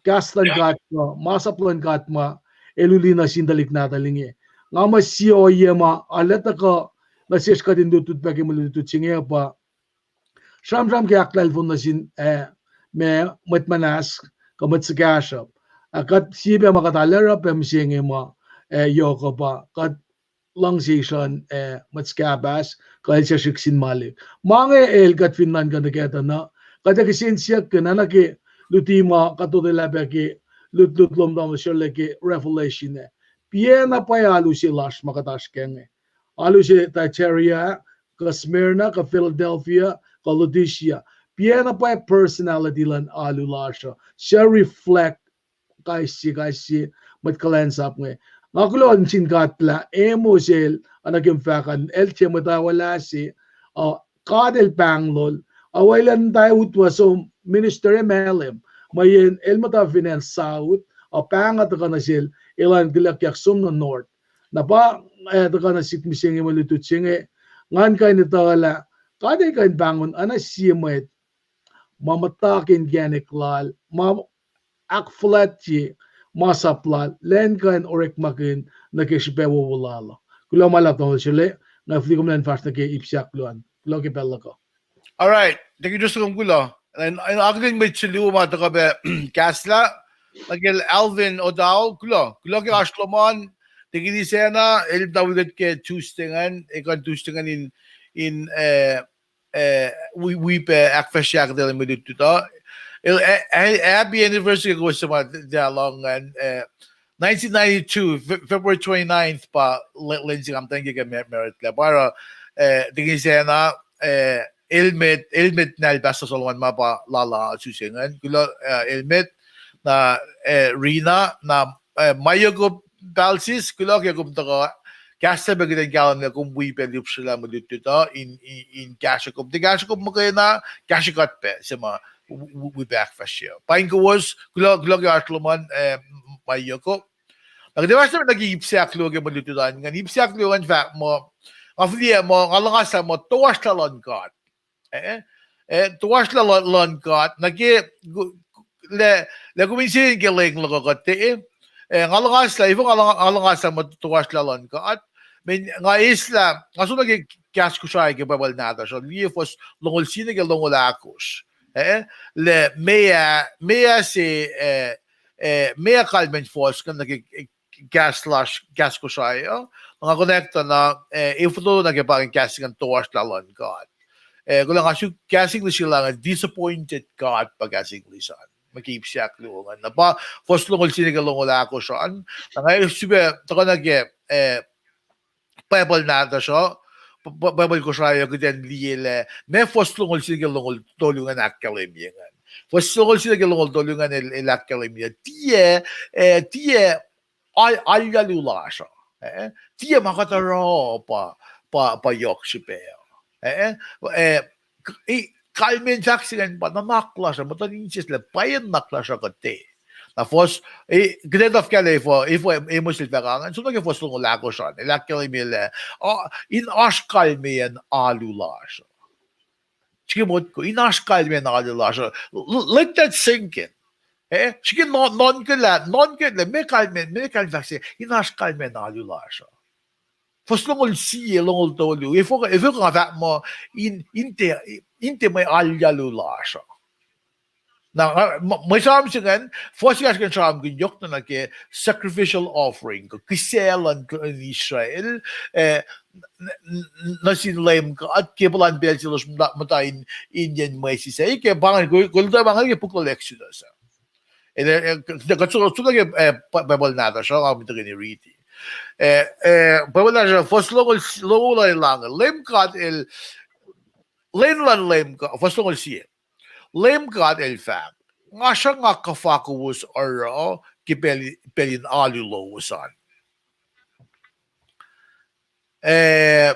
kahs luhn God kuh masap luhn God ma eluli nuh sin tuhlihk nahtuhl inge. Nga muh sie ohiyac ma arlac tuhkuh nuh sesr kuht in lutlut pac ke mwe lutlut se inge pa sramsram ke ahklahlfon nuh sin, ah, ma mwet muhnahs kuh mwet suhkahsruhp. Ah, kuht sie pac ma kuht arlac oruh pac mihsenge ma, ah, yohk uh pa kuht luhngse isrucn, ah, mwet suhkahpahs kuh el sesr srihk sin malik. Ma inge el kuht fin nuhnkuh nuh kac tuh na, kuht ac kihsen siyuck ke na nuh ke luti ma kuht totwelah pac ke lutlut lom tama srole ke Revelation ah. Piacna pwacye alu se lasr ma kuht oasr kac inge. Alu se Thyatira, kuh Smyrna, kuh Philadelphia, kuh Laodicea. Piacna pwacye personality luhn alu lasr uh, suc reflect kais sie, kais sie mwet kuhlwacnsap inge. Nga kuloh nuh sin God lah Amos el, oacna ke kom fahk an, el tiac mwet aolah se, uh, God El pahng lol. Awailan ta utwa som minister e Malem. Mweyen el muhta fin acn south, a pahng a tuhkuh nuh sel, elan tilakyak som nuh north. Na pa, eh, tuhkuh nuh sik mihsenge mwe lutlut se inge, ngan kuh in etuh lah God El kuh in pahngon oacna sie mwet ma muhta ke inkacnek lal, ma ahkfuhlwactye masap lal, lwen kuh in orekmakihn nuh ke srihpac wowo lal uh. Kuloh ma luhlahp Tamuhlwel Sele, nga fihli kom lwen fahsr nuh ke ip se ahkluo an. Kuloh ke pacl luhk uh. All right, thank you, Justin, kuloh. And, and akihlen mwet se luo ma tuhkuh pac kahslah, nuh kacl Alvin Odao, kuloh, kuloh ke oasr lom an, Tekini Sacna, el muhta wi kuht ke Tuesday ingacn, ekuh in Tuesday ingacn in, in, eh, eh, wi, wi pac ahkfahsrye ahkuhtweyac luhn mwe lutlut uh. El, eh, eh, happy anniversary kowos suc ma tiac lohng ingacn, eh, nineteen ninety-two, Fe-, February twenty-ninth pa le-, lwen se nga muhtwacta ke, ke ma-, married lah. Pa oruh, eh, Tekini Sacna, eh, Elmet, Elmet nal Pastor Solomon ma pa lala suse ingacn. Kuloh, eh, Elmet, na, eh, Rina, na, eh, Mayoko Balsis, kuloh ke kom tuhkuh kahslah pac kuht in kahlwem lah kom wi pac lihpsrelah mwe lutlut uh in, in, in kahsruh kom. Tiac kahsruh kom muhkwena, kahsruh kuht pac se ma wi, wi, wi pac ahkfahsrye. Paing kowos, kuloh, kuloh ke oasr lom an, eh, Mayoko. Na kuht ac fahsr nuh ke ip se ahkluo ke mwe lutlut an ingacn, ip se ahkluo ingacn fahk muh, nga fihliyac muh, nga luhngaslah muh toasr lah luhn God. Eh, eh, toasr lah luhn, luhn God, nuh ke, ku-, lah, lah kom insiyacn ke leng luhk uh kuht, eh, eh, nga luhngaslah, efuh nga luhnga-, nga luhngaslah muh toasr lah luhn God. Mweyen nga eislah, nga som nuh ke kahs Kosrae ke Bible nahtuhsr uh, liye fuhs longoul sie nuh ke longoul ahkosr. Eh, lah meac, meac se, eh, eh, meac kalmacn fuhs ingacn nuh ke, eh, kahs lasr, kahs Kosrae uh. Nga connect na, eh, e fototo nuh ke pa ingacn kahs se ingacn toasr lah luhn God. Eh, kuloh, nga suk kahs English lah ingacn, disappointed God pa kahs English an. Ma ke ip se ahkluo ingacn. Na pa fuhs longoul sie nuh ke longoul ahkosr an. Na nga sifilpac tuhkuh nuh ke, eh, Bible nahtuhsr uh, Bi-, Bi-, Bible Kosrae uh, kuht in liye lah meac fuhs longoul sie nuh ke longoul tolu ingacn ahkkahlwemye ingacn. Fuhs longoul sie nuh ke longoul tolu ingacn el, el ahkkahlwemye. Tiac, eh, tiac al-, alyalu lasr uh. Eh, tiac ma kuht oruh pa, pa, pa yohk srihpac uh. Eh, eh, k-, eh, kalmacn fahk se ingacn pa nuhnak lasr uh, muhtuhn insiyacsr lah pwacyena nuhnak lasr uh kuht. Na fuhs, eh, kuht ac tuhfahlah efuh, efuh Amos el fahk ingacn, som nuh ke fuhs longoul ahkosr an, el ahkkahlwemye lah, uh, in oasr kalmeyacn alu lasr uh. Srihke motko, in oasr kalmeyacn alu lasr uh. L-, let that sink in. Eh, srihke nuhn-, nuhnkuh lah, nuhnkuh lah, meac kalmacn, meac kalmacn fahk se, in oasr kalmeyacn alu lasr uh. Fuhs longoul sie, longoul tolu. Efuh, efuh nga fahk muh, in, in tiac, in tiac mwe alyalu lasr uh. Na, uh, mwe, mwe sramsram se ingacn, fuhs ekahsr kuh in sramsramkihn yohk na nuh ke sacrificial offering, kuh kihsac luhn, luhn Israel, eh, n-, n-, n-, nuh sin Leum God, ke puhlan pacl selos muhta, muhta in, in yen mwesis. Eh, ke pa ingacn, kol-, koltac pa ingacn ke puk luhn Exodus. Eh, eh, kuht, kuht som, som nuh ke, eh, Bi-, Bible nahtuhsr uh, nga muhtwacta in riti. Eh, eh, Bible nahtuhsr uh, fuhs longoul, longoul an el ange. Leum God el, lwen luhn Leum God, fuhs longoul sie. Leum God el fahk, nga sruhnga kuhfa kowos oruh ke pacl, pacl in alu lowos an. Eh,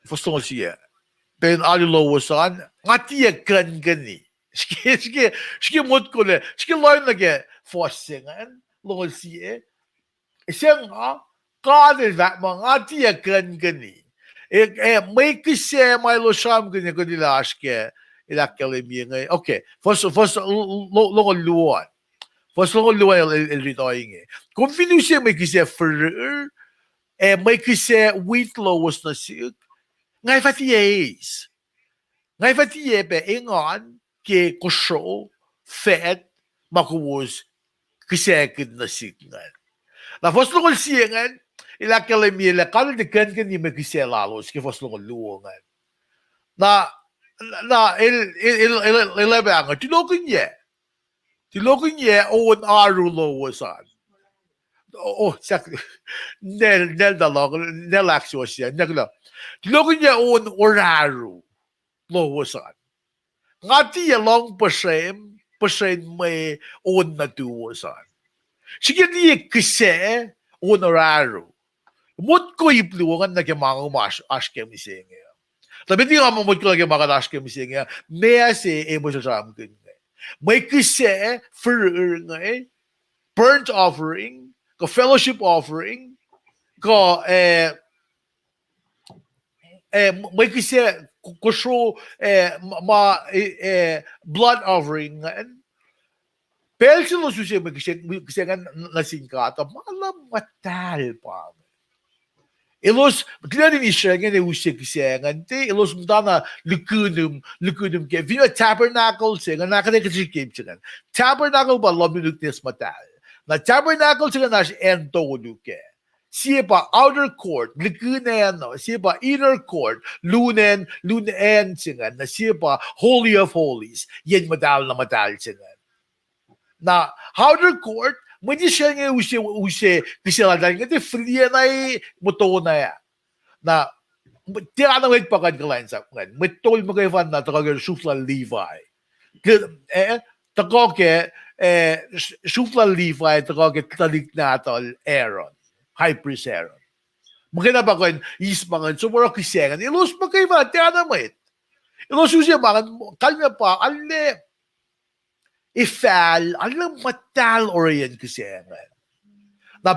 fuhs longoul sie. Pacl in alu lowos an, nga tiac kuhnkihni. Srihke, srihke, srihke motko lah, srihke lohacng nuh ke fuhs se ingacn, longoul sie. Sacn nga, God el fahk muh nga tiac kuhnkihni. Eh, eh, mwe kihsac ma elos sramsramkihn kuht lah oasr ke, el ahkkahlwemye inge. Okay, fuhs, fuhs, lo-, lo-, longoul luo an. Fuhs longoul luo an el, el, el riti ohinge. Kom fin use mwe kihsac fihrihr, ac mwe kihsac wit lowos nuh sihk, nga fah tiac eis. Nga fah tiac pac engan ke kosro, fact, ma kowos kihsackihnnuh sihk ingacn. Na fuhs longoul sie ingacn, el ahkkahlwemye lah God el tiac kuhnkihni mwe kihsac lalos ke fuhs longoul luo ingacn. Na, na el, el, el, el, el, el pahngon, tulokihnyac. Tulokihnyac on aru lowos an. Oh, oh, sak-, nel, nel da lohng, nel ahksuwohsye, nel kuloh. Tulokihnyac on oraru lowos an. Nga tiac lohng puhsrem, puhsren mwe on nuhtuwos an. Srihke tiac kihsac on oraru. Motko ip luo ingacn nuh ke ma inge ma oasr, oasr ke mihsenge. Tuh met liki nga motko nuh ke ma kuht oasr ke mihsenge, meac se Amos el sramsramkihn inge? Mwe kihsac, fihrihr inge, burnt offering, kuh fellowship offering, kuh, eh, eh, mwe kihsac, kosro, eh, ma, ma, eh, eh, blood offering ingacn. Pacl se elos use mwe kihsac, kihsac ingacn nuh sin God uh, ma na muhtahl pa inge. Elos, tiac in Israel ingacn use kihsac ingacn, tiac, elos muhtana likihnum, likihnum ke, fin tabernacle se ingacn, na kuht ac kihtin ke se ingacn. Tabernacle pa lohm nuknuk nes muhtahl. Na tabernacle se ingacn oasr acn tolu kac. Sie pa outer court, likin acn uh, sie pa inner court, lun acn, lun acn se ingacn, na sie pa Holy of Holies, yen muhtahl na muhtahl se ingacn. Na outer court, mwet Israel inge use, use kihsac laltahl inge, tiac fihliyac na muhtona ah. Na, tiac na mwet pa kuh in kuhlwacnsap ingacn. Mwet tol muhkwena tuhkuh ke sruhf lal Levi. Tuhkuh ke, eh, sruhf lal Levi, tuhkuh ke tuhlihk nahtuhl Aaron, high priest Aaron. Muhkwena pa kuh in eis ma ingacn, som oruh kihsac ingacn. Elos muhkwena tiac na mwet. Elos use ma ingacn, kalmac pa, arlac efahl, arlac muhtahl oreyacn kihsac ingacn. Na,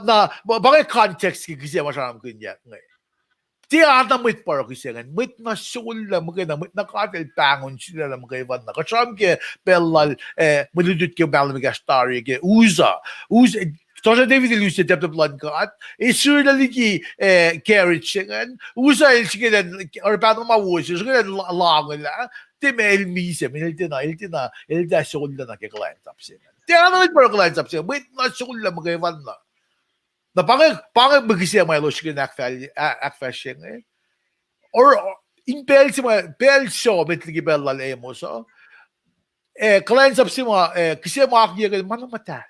na, pa inge context ke kihsac ma sramsramkihnyuck inge. Tiac na mwet pa oruh kihsac ingacn, mwet na sollac muhkwena, mwet na God El pahngon sulaclah muhkwena. Kuht sramsram ke pacl lal, eh, mwe lutlut ke mahlwem ekahsr tari ke Uzzah. Uzzah, Tohkohsrah David el use teptep luhn God, el srihklac liki, eh, carriage se ingacn. Uzzah el srihkelah, oruh pahnuh ma wo se, srihkelah la-, langulah, tiac ma el misac, el tiacna, el tiacna, el tiac sollac nuh ke kuhlwacnsap se ingacn. Tiac na mwet pa oruh kuhlwacnsap se ingacn, mwet na sollac muhkwena. Na pa inge, pa inge mwe kihsac ma elos srihke in ahkfah-, ahkfahsrye inge. Oruh, in pacl se ma, pacl se met liki pacl lal Amos uh, eh, kuhlwacnsap se ma, eh, kihsac ma akiyac ke ma na muhtahl.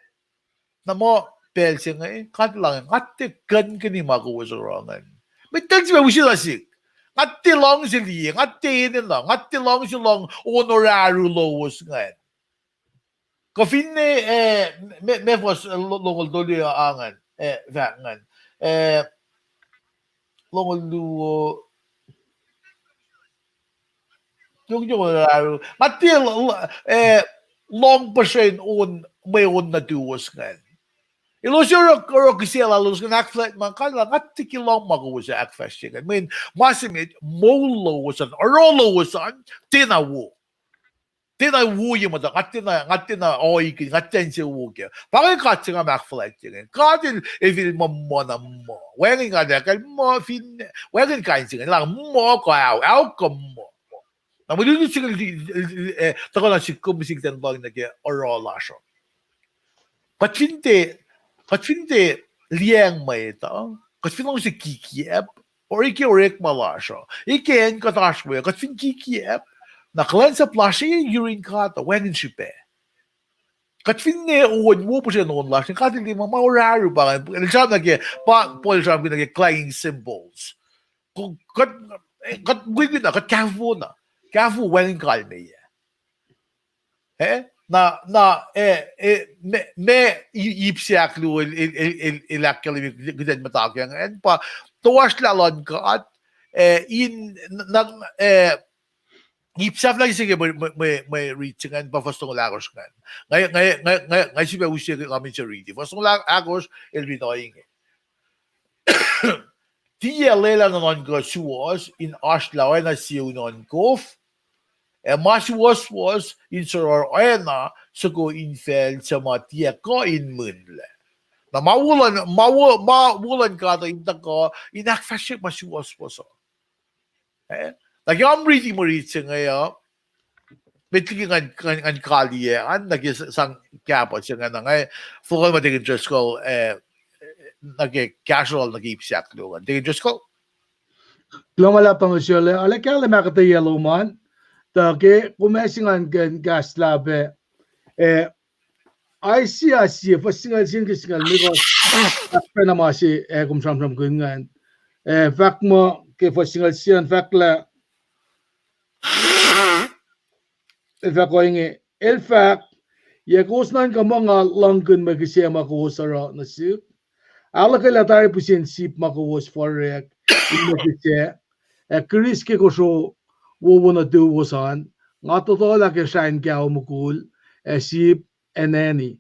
Na muh pacl se inge, God El inge, nga tiac kuhnkihn ma kowos oruh ingacn. Mwet tacl se ma use na sihk. Nga tiac luhngse liye, nga tiac enenuh, nga tiac luhngse lohng on orahru lowos ingacn. Kuh finne, eh, ma, ma fuhs, eh, lo-, longoul tolu ah ingacn, eh, fahk ingacn. Eh, longoul luo, Nga tiac, eh, lohng puhsren on, mwe on nuhtuwos ingacn. Elos oruh, oruh kihsac lalos ingacn ahkfuhlwact ma kalmac, nga tiac ke lohng ma kowos ahkfahsrye ingacn. Mweyen ma se met, moul lowos an, oruh lowos an, tiacna wo. Tiacna wo ye muhta, nga tiacna, nga tiacna oikihn, nga tiac insewowo kac. Pa inge God se nga ahkfuhlwactye ingacn. God El, El fin muh muh na muh. Wacngihn God El ahkkahlwemye muh fin, wacngihn kain se ingacn, lah muh kuh ao, ao kuh muh. Na mwe lutlut se inge, eh, tuhkuh na sihk kom, sihk ten lohng nuh ke oruh lasr uh. Kuht fin tiac, kuht fin tiac liyacacng mwet uh, kuht fin luhngse kikiacp, oruh ke orekma lasr uh, ke acn kuht oasr we, kuht fin kikiacp, na kuhlwacnsap lasr uh yurin God uh wacngihn srihpac. Kuht finne on wo puhsren on lasr, God El tiac ma, ma orahru pa, El sramsram nuh ke, pa, Paul sramsramkihn nuh ke clanging cymbals. Kuht, kuht mukwikwi na, kuht kahfofo na, kahfofo wacngihn kalmeyac. Eh, na, na, eh, eh, ma, ma, i-, ip se ahkluo el, el, el, el, el ahkkahlwemye kuht in muhta ke ingacn pa toasrlah luhn God, eh, in, na, eh, ip sahflah se ke mwe, mwe, mwe, mwe rit se ingacn pa fuhs longoul ahkosr ingacn. Nga, nga, nga, nga, nga sifilpac use ke kamin se riti. Fuhs longoul ahkosr, el riti ohinge. Tiac lwelah nuhnuhnkuh suwohs in oasrlah oacna sie unohn kof, ac ma suwohswohs in sohrohr oacna soko infacl suc ma tiac kuh in mihslac. Na ma wo luhn, ma wo, ma wo luhn God uh in tuhkuh in ahkfahsrye ma suwohswohs uh. Eh? Na ke nga riti mwe rit se inge uh, met liki ngan, ngan, ngan kaliyac an, nuh ke s-, sang kahpah se inge, na nga fohlohkoh ma Deacon Driscoll, eh, nuh ke kahsruh lal nuh ke ip se ahkluo an. Deacon Driscoll? Kuloh ma luhlahp pac nuh sel, arlac kahlwem ahkuhtweyac lom an, tuh ke kom ac se ngan kuh in kahslah pac, eh, Isaiah sie, fuhs singucul sie ke singucul limekohsr, ahkpacna ma se, eh, kom sramsramkihn ingacn. Eh, fahk muh, ke fuhs singucul sie an fahk lah, el fahk ohinge, el fahk, yac kowos nuhnkuh muh nga luhngkihn mwe kihsac ma kowos oruh nuh sihk? Ahluhkwelah tari pihsen sip ma kowos forwack in mwe kihsac, ac Chris ke kosro wowo nuhtuwos an, nga totolah ke srah in kao mukul, ac sip, ac neni.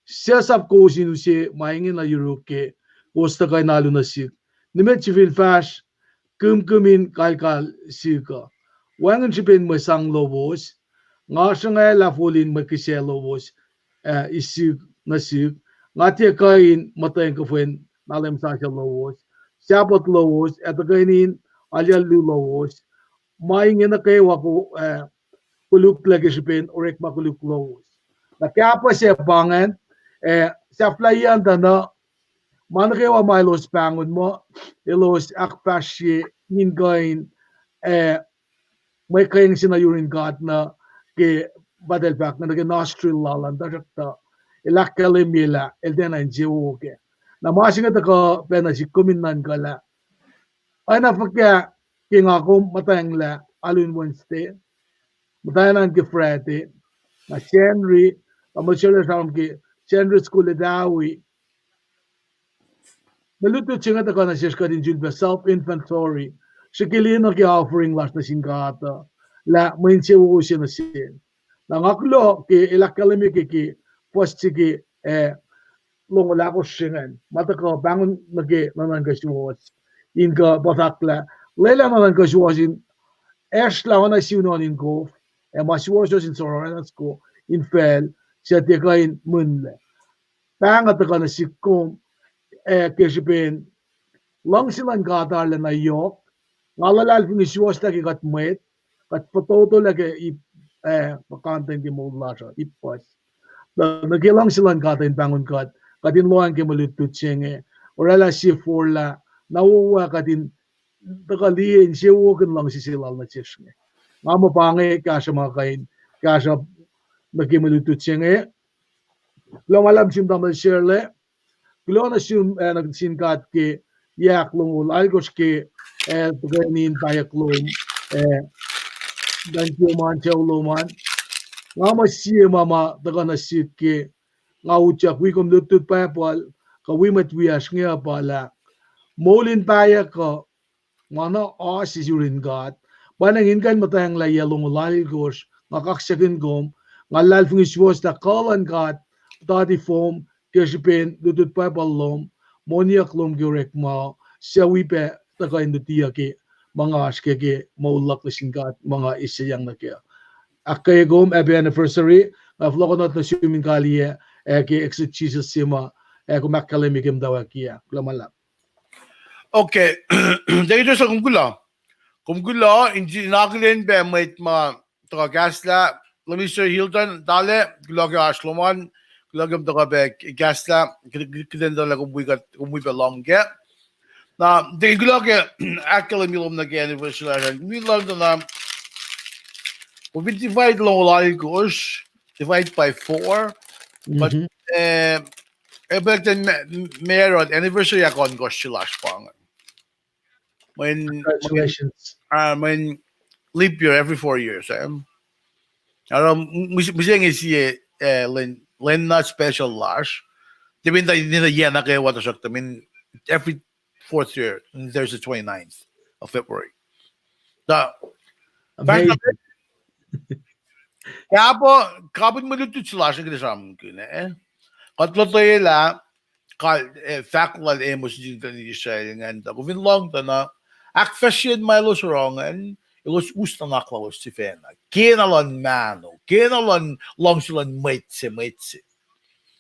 Suc sap kowos in use ma inge nuh yuruk ke kowos tuhkuh in alu nuh sihk? Nimet sifil fahsr kihmkihm in kalkal sihk uh. Wacngihn srihpen mwe sang lowos, nga sruhngalah fol in mwe kihsac lowos, ah, is sihk nuh sihk, nga tiac kuh in muhtweng kuhfwen na lem sasuc lowos, Sabbath lowos, ac tuhkweni in alyacl lu lowos, ma inge nuh kwewa ko-, ah, koluklac ke srihpen orekma koluk lowos. Na kahpah se pa ingacn, ah, sahflahiyacn tuh na, ma nuh kwewa ma elos pahngon muh, elos ahkfahsrye in kuh in, ah, mwe keng se nuh yurin God nuh ke Bible fahk nuh ke nostril lal an, tuhsruhktuh el ahkkahlwemye lah el tiacna insewowo kac. Na ma se inge tuhkuh pac nuh sihk kom in nuhnkuh lah oacna fuhkah ke nga kom muhtwacnglah alu in Wednesday, muhtwacn an ke Friday, na Sacnri, na mwe srihke sramsram ke Sacnri school etawi, mwe lutlut se inge tuhkuh nuh sesr kuht in sulpac self inventory, srihke liye nuh ke offering lasr nuh sin God uh, lah mwe insewowo se nuh sel. Na nga kuloh ke el ahkkahlwemye ke, ke fuhs se ke, ah, longoul ahkosr se ingacn, ma tuhkuh pahngon nuh ke nuhnuhnkuh suwohs in kuh puhtatlah, lwelah nuhnuhnkuh suwohs in esrlah oacna siunon in kof, ac ma suwohswohs in sororacna soko in facl, suc tiac kuh in mihslac. Pahng uh tuhkuh nuh sihk kom, ah, ke srihpen luhngse luhn God arulacna yohk, nga luhlahlfongi suwohslah ke kuht mwet, kuht fototolah ke ip, ah, puhkantwen ke moul lasr uh, ip puhs. Nuh, nuh ke luhngse luhn God in pahngon kuht, kuht in lohacng ke mwe lutlut se inge, oraclah sie forlah, na wowo kuht in tuhkuh liye insewowo in luhngse se lal nuh sesr inge. Nga muh pa inge kahsruh ma kuh in, kahsruh nuh ke mwe lutlut se inge. Kuloh ma luhlahp sin tamuhlwel Sharla. Kuloh nuh sum, ah, nuh sin God ke yac ahklongoul alkosr ke, ah, tuhkweni in pahyuck lom, ah, luhn ke ma sucu lom an. Nga muh sie ma ma tuhkuh nuh sihk ke nga utyak wi kom lutlut Bible, kuh wi mwet wiyacsr inge uh pa lah moul in pahyuck uh, ma na oasr yurin God. Pwacnwacng in kuh in muhtwacnglah yac longoul alkosr, nga kaksakihn kom, nga luhlahlfongi suwohs lah kuh luhn God puhtati fom ke srihpen lutlut Bible lom, moniyuck lom ke orekma, suc wi pac tuhkuh in lutiyuc ke ma nga oasr ke, ke moul luhk nuh sin God ma nga iseyang nuh kac. Ahkkweye kom, happy anniversary, nga fohlohkohnot nuh sum in kaliyac, ah, ke exegesis se ma, ah, kom ahkkahlwemye ke muhtwacwacack ah. Kuloh ma luhlahp. Okay. Thank you, Joseph. Kom kuloh. Kom kuloh, in, in akihlen pac mwet ma tuhkuh kahslah, Lemister Hilton, tala, kuloh ke oasr lom an, kuloh ke kom tuhkuh pac kahslah, k-, k-, kihtin tala kom wi kuht, kom wi pac lohng kac. Na, thank you, kuloh ke ahkkahlwemye lom nuh ke anniversary lasr an. Kom fin lohng tuh na, kom fin divide longoul alkosr, divide by four, but, eh, eh, back then, me, me, anniversary ahkohnkohsr se lasr pa inge. Mweyen, congratulations. Ah, mweyen leap year every four years, eh. Oruh m-, m-, mihsenge sie, eh, lwen, lwen na special lasr. Tiac fin tuh, tuh yac nuh kwewa, tuhsruhktuh, I mean, every fourth year, there's the twenty-ninth of February. Tuh, amazing. Kapo, kapin mwe lutlut se lasr inge kuht sramsramkihn, eh. Kuht lotwelah, kal, eh, fahk lal Amos nuh sin tuhlihk Israel ingacn tuh, kom fin lohng tuh na, ahkfahsryeyacn ma elos oruh ingacn, elos us nuhnak lalos sifacna. Kena luhn mahno, kena luhn luhngse luhn mwet se, mwet se.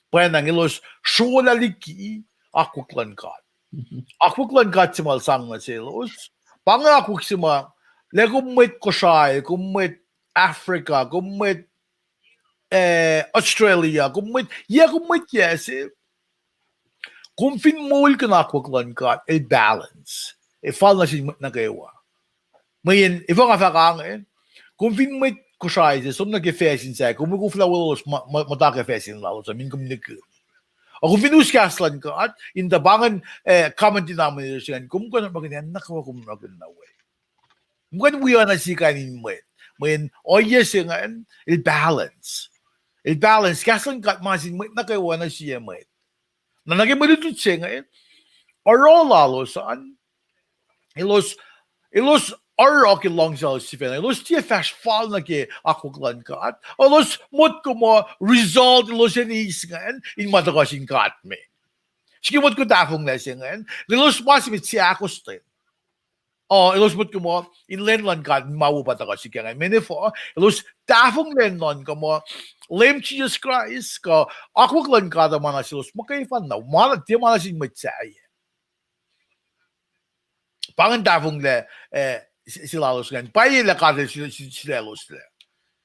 Pwacnwacng elos srolah liki akwuck luhn God. Akwuck luhn God se ma El sang nuh selos. Pa inge akwuck se ma, lah kom mwet Kosrae, kom mwet Africa, kom mwet, eh, Australia, kom mwet, yac kom mwet yac se. Kom fin moulkihn akwuck luhn God, el balance. El fal nuh sin mwet nuh kwewa. Mweyen, efuh nga fahk ange, kom fin mwet Kosrae se, som nuh ke facsin sahyac, kom koflah welulos muhta ke facsin lalos, I mean, kom nihkihn. Ac kom fin us kahs luhn God, in tuh pa ingacn, eh, common denominator se ingacn, kom kuh in orekmakihn acn nuh kwewa kom orekmakihn na we. Kom kuh in wi oacna sie kain in mwet. Mweyen ohiyac se ingacn, el balance. El balance, kahs luhn God ma sin mwet nuh kwewa oacna sie mwet. Na nuh ke mwe lutlut se inge, oruh lalos an, elos, elos oruh ke luhngse lalos sifacna. Elos tiac fahsr fal nuh ke akwuck luhn God. Elos motko muh result elos in eis ingacn in ma tuhkuh sin God me. Srihke motko tahfonglac se ingacn, elos ma se met seahkostwen. Uh, elos motko muh in lwen luhn God ma wo pa tuhkuh sikyak ingacn. Mene fuh, elos tahfonglac nuhnkuh muh Leum Jisus Kraist kuh akwuck luhn God uh ma na selos muhkwena, ma na, tiac ma na sin mwet sahyac. Pa ingacn tahfonglac, eh, se, se lalos ingacn. Pwacye lah God El sul-, sul-, sulacloslac.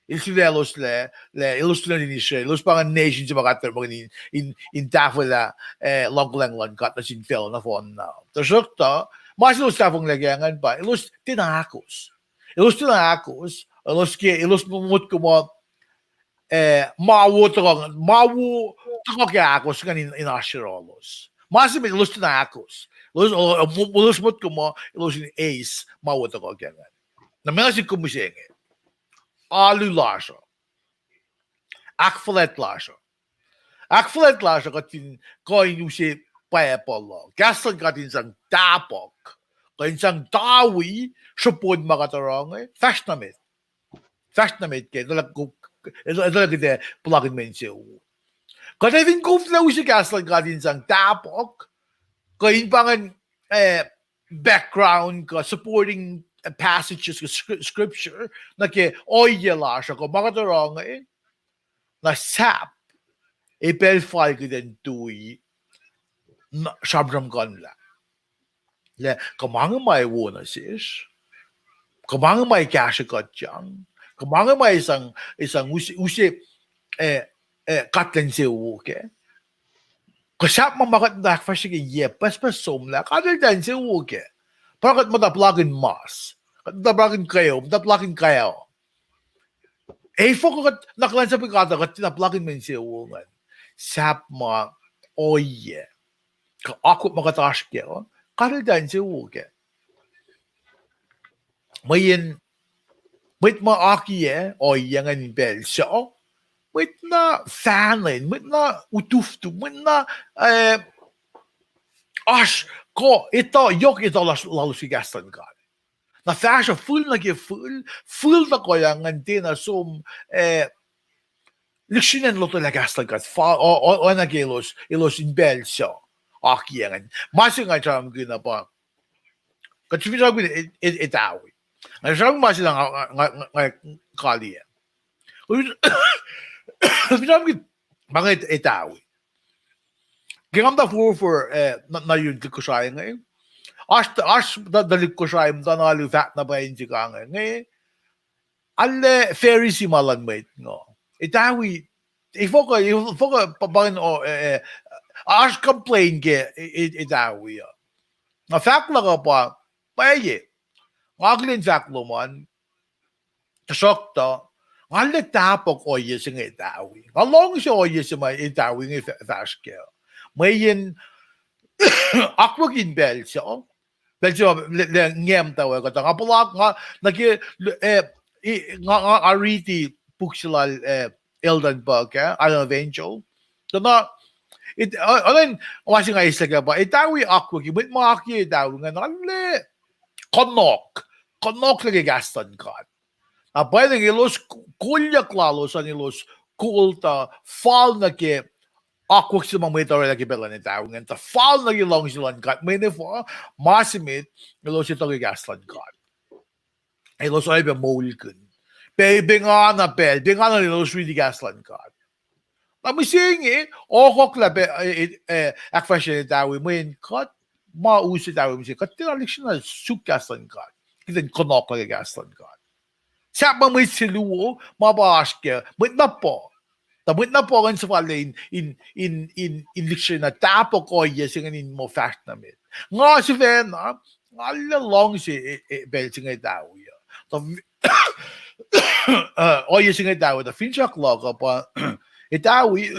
El sulacloslac, lah elos tuh nuh sin Israel, elos pa ingacn nation se ma God El muhkwena in, in, in tahfwelah, eh, luhngkuhlwacng luhn God nuh sin facluh nohfohn na. Tuhsruhktuh, ma selos tahfonglac kac ingacn pa elos tiacna ahkos. Elos tiacna ahkos, elos ke, elos motko muh, eh, ma wo tuhkuh, ma wo tuhkuh ke ahkos ingacn in, in oasr yohrohlos. Ma se met elos tiacna ahkos. Elos, elos motko muh elos in eis ma wo tuhkuh kac ingacn. Na meac na sihk kom mihsenge? Alu lasr uh. Ahkfuhlwact lasr uh. Ahkfuhlwact lasr uh kuht fin kuh in use Bible uh, kahs luhn God in sang tahpuhk, kuh in sang tawi sruhpon ma kuht oruh inge, fahsr nuh met. Fahsr nuh met ke, etuh lah kuht ac puhlakihn mwe insewowo. Kuht ac fin koflah use kahs luhn God in sang tahpuhk, kuh in pa ingacn, eh, background kuh supporting passages kuh scripture nuh ke ohiyac lasr uh kuh ma kuht oruh inge, na sahp ac pacl fal kuht in tui sramsramkihn lah, lah kuh ma inge ma ac wo nuh sesr, kuh ma inge ma ac kahsrwe kuht yang, kuh ma inge ma ac sang, ac sang use, use, eh, eh, kuht luhn insewowo kac. Kuh sahp ma ma kuht muhta ahkfahsrye ke yac pucspucs somlah, kuht el tuh insewowo kac. Pa kuht muhta puhlakihn mas, kuht muhta puhlakihn kweok, muhta puhlakihn kaio. Ac fohk kuht na kuhlwacnsap God uh, kuht tiacna puhlakihn mwe insewowo ingacn. Sahp ma ohiyac kuh akwuck ma kuht oasr kac, kuht el tuh insewowo kac. Mweyen mwet ma akiyac ohiyac ingacn in pacl suc, mwet na fahnen, mwet na utuftu, mwet na, eh, oasr kuh etuh, yohk etuh lalos ke kahs luhn God. Na fahsruh fihl nuh ke fihl, fihl tuhkuh ingacn tiacna som, eh, lihksreni in lotwelah kahs luhn God, oacna ke elos, elos in pacl suc akiyac ingacn. Ma se nga sramsramkihn uh pa, kuht fin sramsramkihn Etawi, nga sramsramkihn ma se na nga kaliyac. Fin sramsramkihn ma inge Etawi, ke nga muhta forfor, eh, na yurun tuhlihk Kosrae inge, oasr tuhlihk Kosrae muhta na alu fahk na pwacye in se ka inge, arlac Pharisee ma luhn mwet inge. Etawi, efuh kuh, efuh kuh pa ingacn, oasr complain ke Etawi uh. Nga fahk luhk uh pa, pwacye, nga akihlen fahk lom an, tuhsruhktuh nga arlac tahpuhk ohiyac se inge Etawi. Nga luhngse ohiyac se ma Etawi inge fahsr kac. Mweyen akwuck in pacl suc, pacl se ma, lah nge muhtwacwacack kuhtuh, nga puhla, nga, nuh ke, eh, nga riti puk se lal, eh, Eldon Buck, eh, Island of Angel. Tuh na, oacna ma se nga eis lah ke pa Etawi akwuck, mwet ma akiyac Etawi ingacn arlac kunohk, kunohk nuh ke kahs luhn God. Na pwacnwacng elos, kolyuck lalos an elos kol tuh fal nuh ke akwuck se ma mwet orwaclah ke pacl luhn Etawi ingacn, tuh fal nuh ke luhngse luhn God. Mweyen efuh, ma se met, elos etuh ke kahs luhn God. Elos oacyacpac moulkihn. Pac, pa nga na pacl, pa nga na elos riti kahs luhn God. Na mihsenge, ohkohklah pac, eh, ahkfahsrye Etawi, mweyen kuht ma us Etawi mihsenge, kuht tiacna lihksreni suk kahs luhn God. Kuht in kunohk nuh ke kahs luhn God. Sahp ma mwet se luo, ma pa oasr kac, mwet na puh. Tuh mwet na puh ingacn suhfallac in, in, in lihksreni tahpuhk ohiyac se ingacn in muh fahsr nuh met. Nga sifacna, nga arlac luhngse pacl se inge Etawi uh. Tuh ohiyac se inge Etawi, tuh finsrak luhk uh pa Etawi,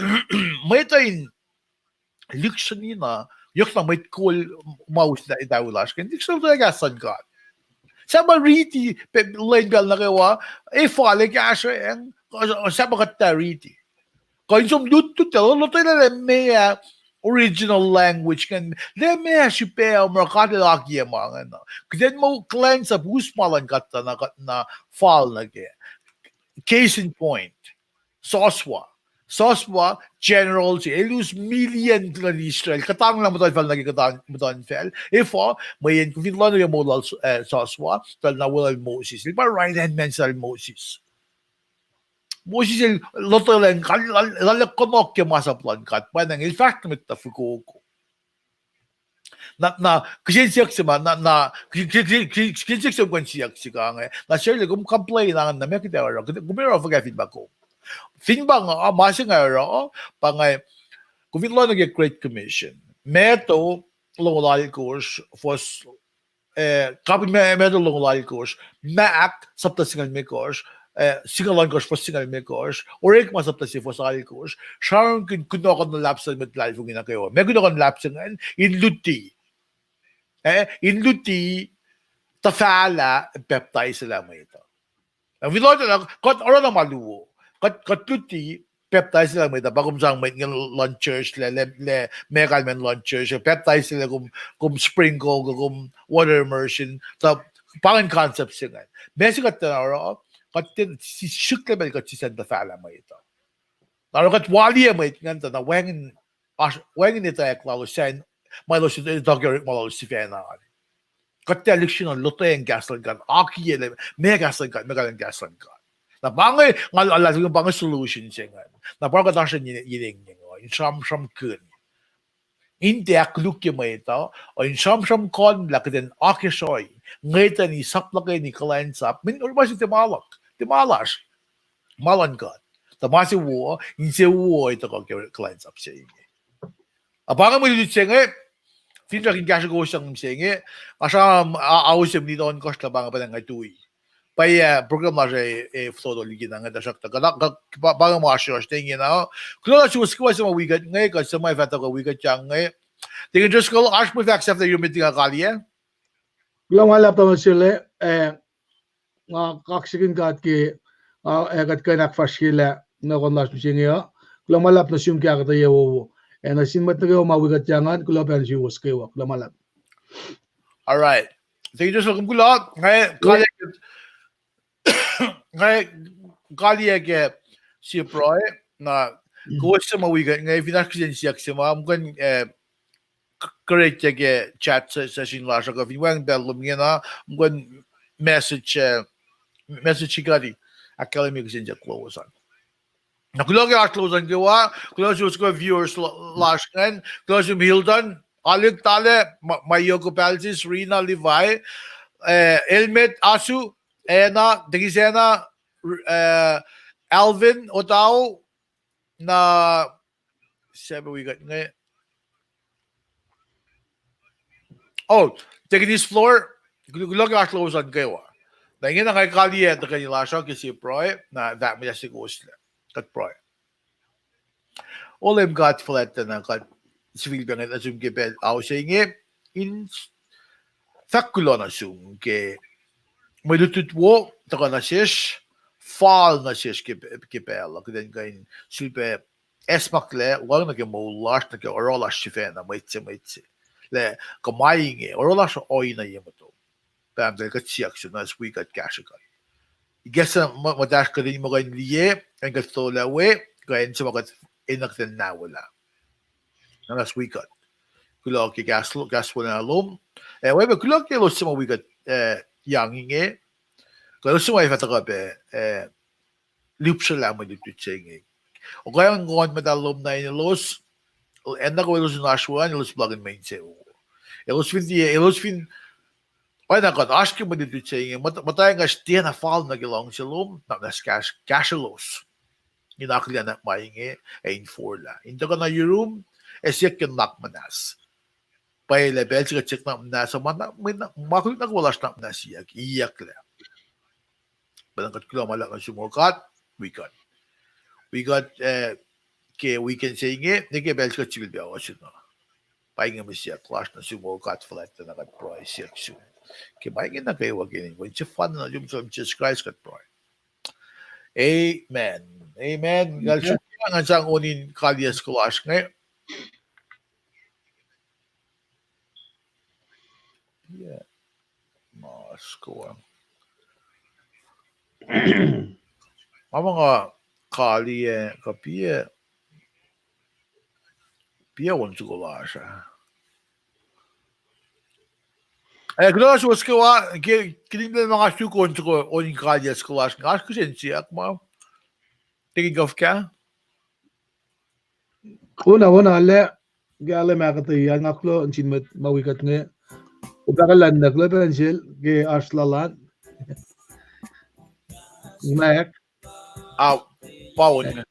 mwet uh in lihksreni na, yohkna mwet kol ma us Etawi lasr ke, lihksreni kahs luhn God. Sahp ma riti, lwen pacl nuh kwewa, ac fal ac kahsrweacng, sahp ma kuht tuh riti. Kuh in som lutlut, lotwelah lah meac, original language ingacn. Lah meac srihpac ma God El akiyac ma ingacn uh. Kuht in muh kuhlwacnsap us ma luhn God tuh na kuht na fal nuh kac. Case in point, Joshua. Joshua, general se, el us million luhn Israel, kuhtanglah muhtuhnfacl nuh ke kuhtuhn-, muhtuhnfacl. Efuh, mweyen kom fin lohng nuh ke moul lal, eh, Joshua, tuh na weluhl Moses. El pa right hand man sel Moses. Moses el lotwelah, lal, lal, lal kunohkohn ke masap luhn God. Pa inge el fahsr nuh met tuh fokoko. Na, na, kihsen siyuck se ma, na, na, ki-, ki-, ki-, ki-, kihsen siyuck se ma kom siyuck sihk inge. Na sel kom complain ange, na meac kuht ac oruh, kom ac oruh fuhkah fin pa kom. Fin pa nga, ma se nga oruh, pa nga, kom fin lohng nuh ke Great Commission. Matthew longoul alkosr, fuhs, eh, kapin Ma-, Matthew longoul alkosr, Mark sapta singucul limekohsr, eh, singucul ohnkohsr, fuhs singucul limekohsr, Orekma sapta se, fuhs alkosr, sramsramkihn kunohkohn luhlahp sin mwet luhlahlfongi nuh kwewa. Meac kunohkohn luhlahp se ingacn? In luti. Eh, in luti, tuhfahlah, pacptaiselah mwet uh. Na fin lohng tuh na, kuht oruh na ma luo. Kuht, kuht luti, pacptaiselah mwet uh, pa kom sang mwet inge luhn church, lah, lah, lah, meac kalmacn luhn church, pacptaiselah kom, kom sprinkle, kom water immersion, tuh pa ingacn concept se ingacn. Meac se kuht tiacna oruh, kuht tiac, si-, srihklac pacl kuht sisacn tuhfahlah mwet uh. Na oruh kuht waliyac mwet ingacn tuh na wacngihn, oasr, wacngihn etwacack lalos sacn, ma elos etuh ke orekma lalos sifacna an. Kuht tiac lihksreni lotwelah kahs luhn God, akiyac lah, meac kahs luhn God, meac kalmacn kahs luhn God. Na pa inge, nga, nga luhlahlfongi pa inge solution se ingacn. Na pa kuht oasr in ye-, yenengyeng uh, in sramsramkihn. In tiac ahkkolukye mwet uh, in sramsramkihn lah kuht in akacsruhi, ngweteni, sap luhkeni, kuhlwacnsap. Min oruh ma se tiac ma luhk, tiac ma lasr. Ma luhn God. Tuh ma se wo, insewowo tuhkuh ke kuhlwacnsap se inge. Na pa inge mwe lutlut se inge, finsrak in kahsruh kowos sang se inge, nga sramsram, a, ao se minit ohnkohsr lah pa inge pacna nga tui. Pwacye, program lasr ac, ac fototo liki na inge tuhsruhktuh. Kuht, kuht, pa, pa inge ma oasr yohrohsr inge na. Kuloh nuh suwos kwewa suc ma wi kuht inge, kuh suc ma fah tuhkuh wi kuht yang inge. Tikin Driscoll, oasr mwe fahk sahflah yurin mwet inge kaliyac? Kuloh ma luhlahp nuh sel, eh, nga kaksakihn God ke, ah, eh, kuht kuh in ahkfahsryelah kunohkohn lasr mihsenge uh. Kuloh ma luhlahp nuh sum ke ahkuhtweyac wowo. Ac nuh sin mwet nuh kwewa ma wi kuht yang an, kuloh pac nuh suwos kwewa. Kuloh ma luhlahp. All right. Thank you, Joseph. Kom kuloh, nga kaliyac, nga kaliyac ke sie pruhe, na kowos suc ma wi kuht inge, fin oasr kihsen siyuck se ma, kom kuh in, eh, k-, kuhretyac ke chat se-, session lasr uh, kuh fin wacngihn pacl lom ingena, kom kuh in message, eh, message kuht, ahkkahlwemye kihsen siyuck lowos an. Na kuloh ke oasr lowos an kwewa, kuloh suwos kwewa viewers la-, lasr ingacn, kuloh sum Hilton, Alik Tale, Ma-, Mayoko Palsis, Rina Levi, eh, Elmet Asu, Anna, Tekisena, eh, Alvin Otau, na, sabe wi kuht inge. Oh, Tekinis Floor, kul-, kuloh ke oasr lowos an kwewa. Na ingena nga kaliyac tuhkweni lasr uh ke sie pruhe, na fahk muhta se kowos lac. Kuht pruhe. O Leum God fuhlwactlacna, kuht sifilpac ngwet nuh sum ke pacl ao se inge, in fahk kuloh nuh sum ke mwe lutlut wo tuhkuh nuh sesr, fal nuh sesr ke, ke pacl uh, kuht in kuh in sulpac acsmaklac lohng nuh ke moul lasr, nuh ke oruh lasr sifacna, mwet se, mwet se. Lah kuh ma inge, oruh lasr ohinge ye motom. Pahpah muhtahl, kuht siyuck sum, na wi kuht, kahsruh kuht. Ikacslah muhtasr kuht in muh kuh in liye, in kuht fototolac we, kuh in suc ma kuht enenuh kuht in nawelah. Na wi kuht. Kuloh ke kahs, kahs wolacna lom. Eh, wepac kuloh ke elos suc ma wi kuht, eh, yang inge. Kuh elos suc ma ac fah tuhkuh pac, eh, lihpsrelah mwe lutlut se inge. Okang Nguhn Muhtahl lom nuh in elos, acn na kowos elos in oasr we an, elos puhlakihn mwe insewowo. Elos fin tiac, elos fin, oacna kuht oasr ke mwe lutlut se inge, muhta-, muhta in kuh tiacna fal nuh ke luhngse lom, na muhnahs kahs-, kahsrwelos in akihlenak ma inge, ac in forlah. In tuhkuh nuh yurum, ac siyuck ke nuhnak muhnahs. Pwacye lah pacl se kuht siyuck nuhnak muhnahs, ma na-, ma koluk nuh kwewa lasr nuhnak muhnahs siyuck, iyucklac. Pacna kuht kuloh ma luhlahp nuh sum O God, wi kuht. Wi kuht, eh, ke weekend se inge, ne ke pacl se kuht sifilpac ohsun uh. Pa inge mwe siyuck lasr nuh sum O God fuhlwactlacna, kuht pruhe siyuck sum. Ke ma inge nuh kwewa ke inen Wen sefanna nuhtum, Leum Jisus Kraist, kuht pruhe. Amen. Amen. Ngal suk ngan sang on in kaliyac soko lasr inge. Yac. Ma score. Ma ma nga kaliyac kuh piyac, piyac on soko lasr ah. Eh, kuloh na suwos kwewa, ke, kihtin pacl ma nga suk on soko, on in kaliyac soko lasr, nga oasr kihsen siyuck ma. Tekin kuh fuhkah? Ona, ona, lah, ke arlac ma kuhtuh an nga kuloh nuh sin mwet ma wi kuht inge. Upac kuhlwacng na kuloh pacl sel ke oasr lalan. Mac. Ah, pa on inge.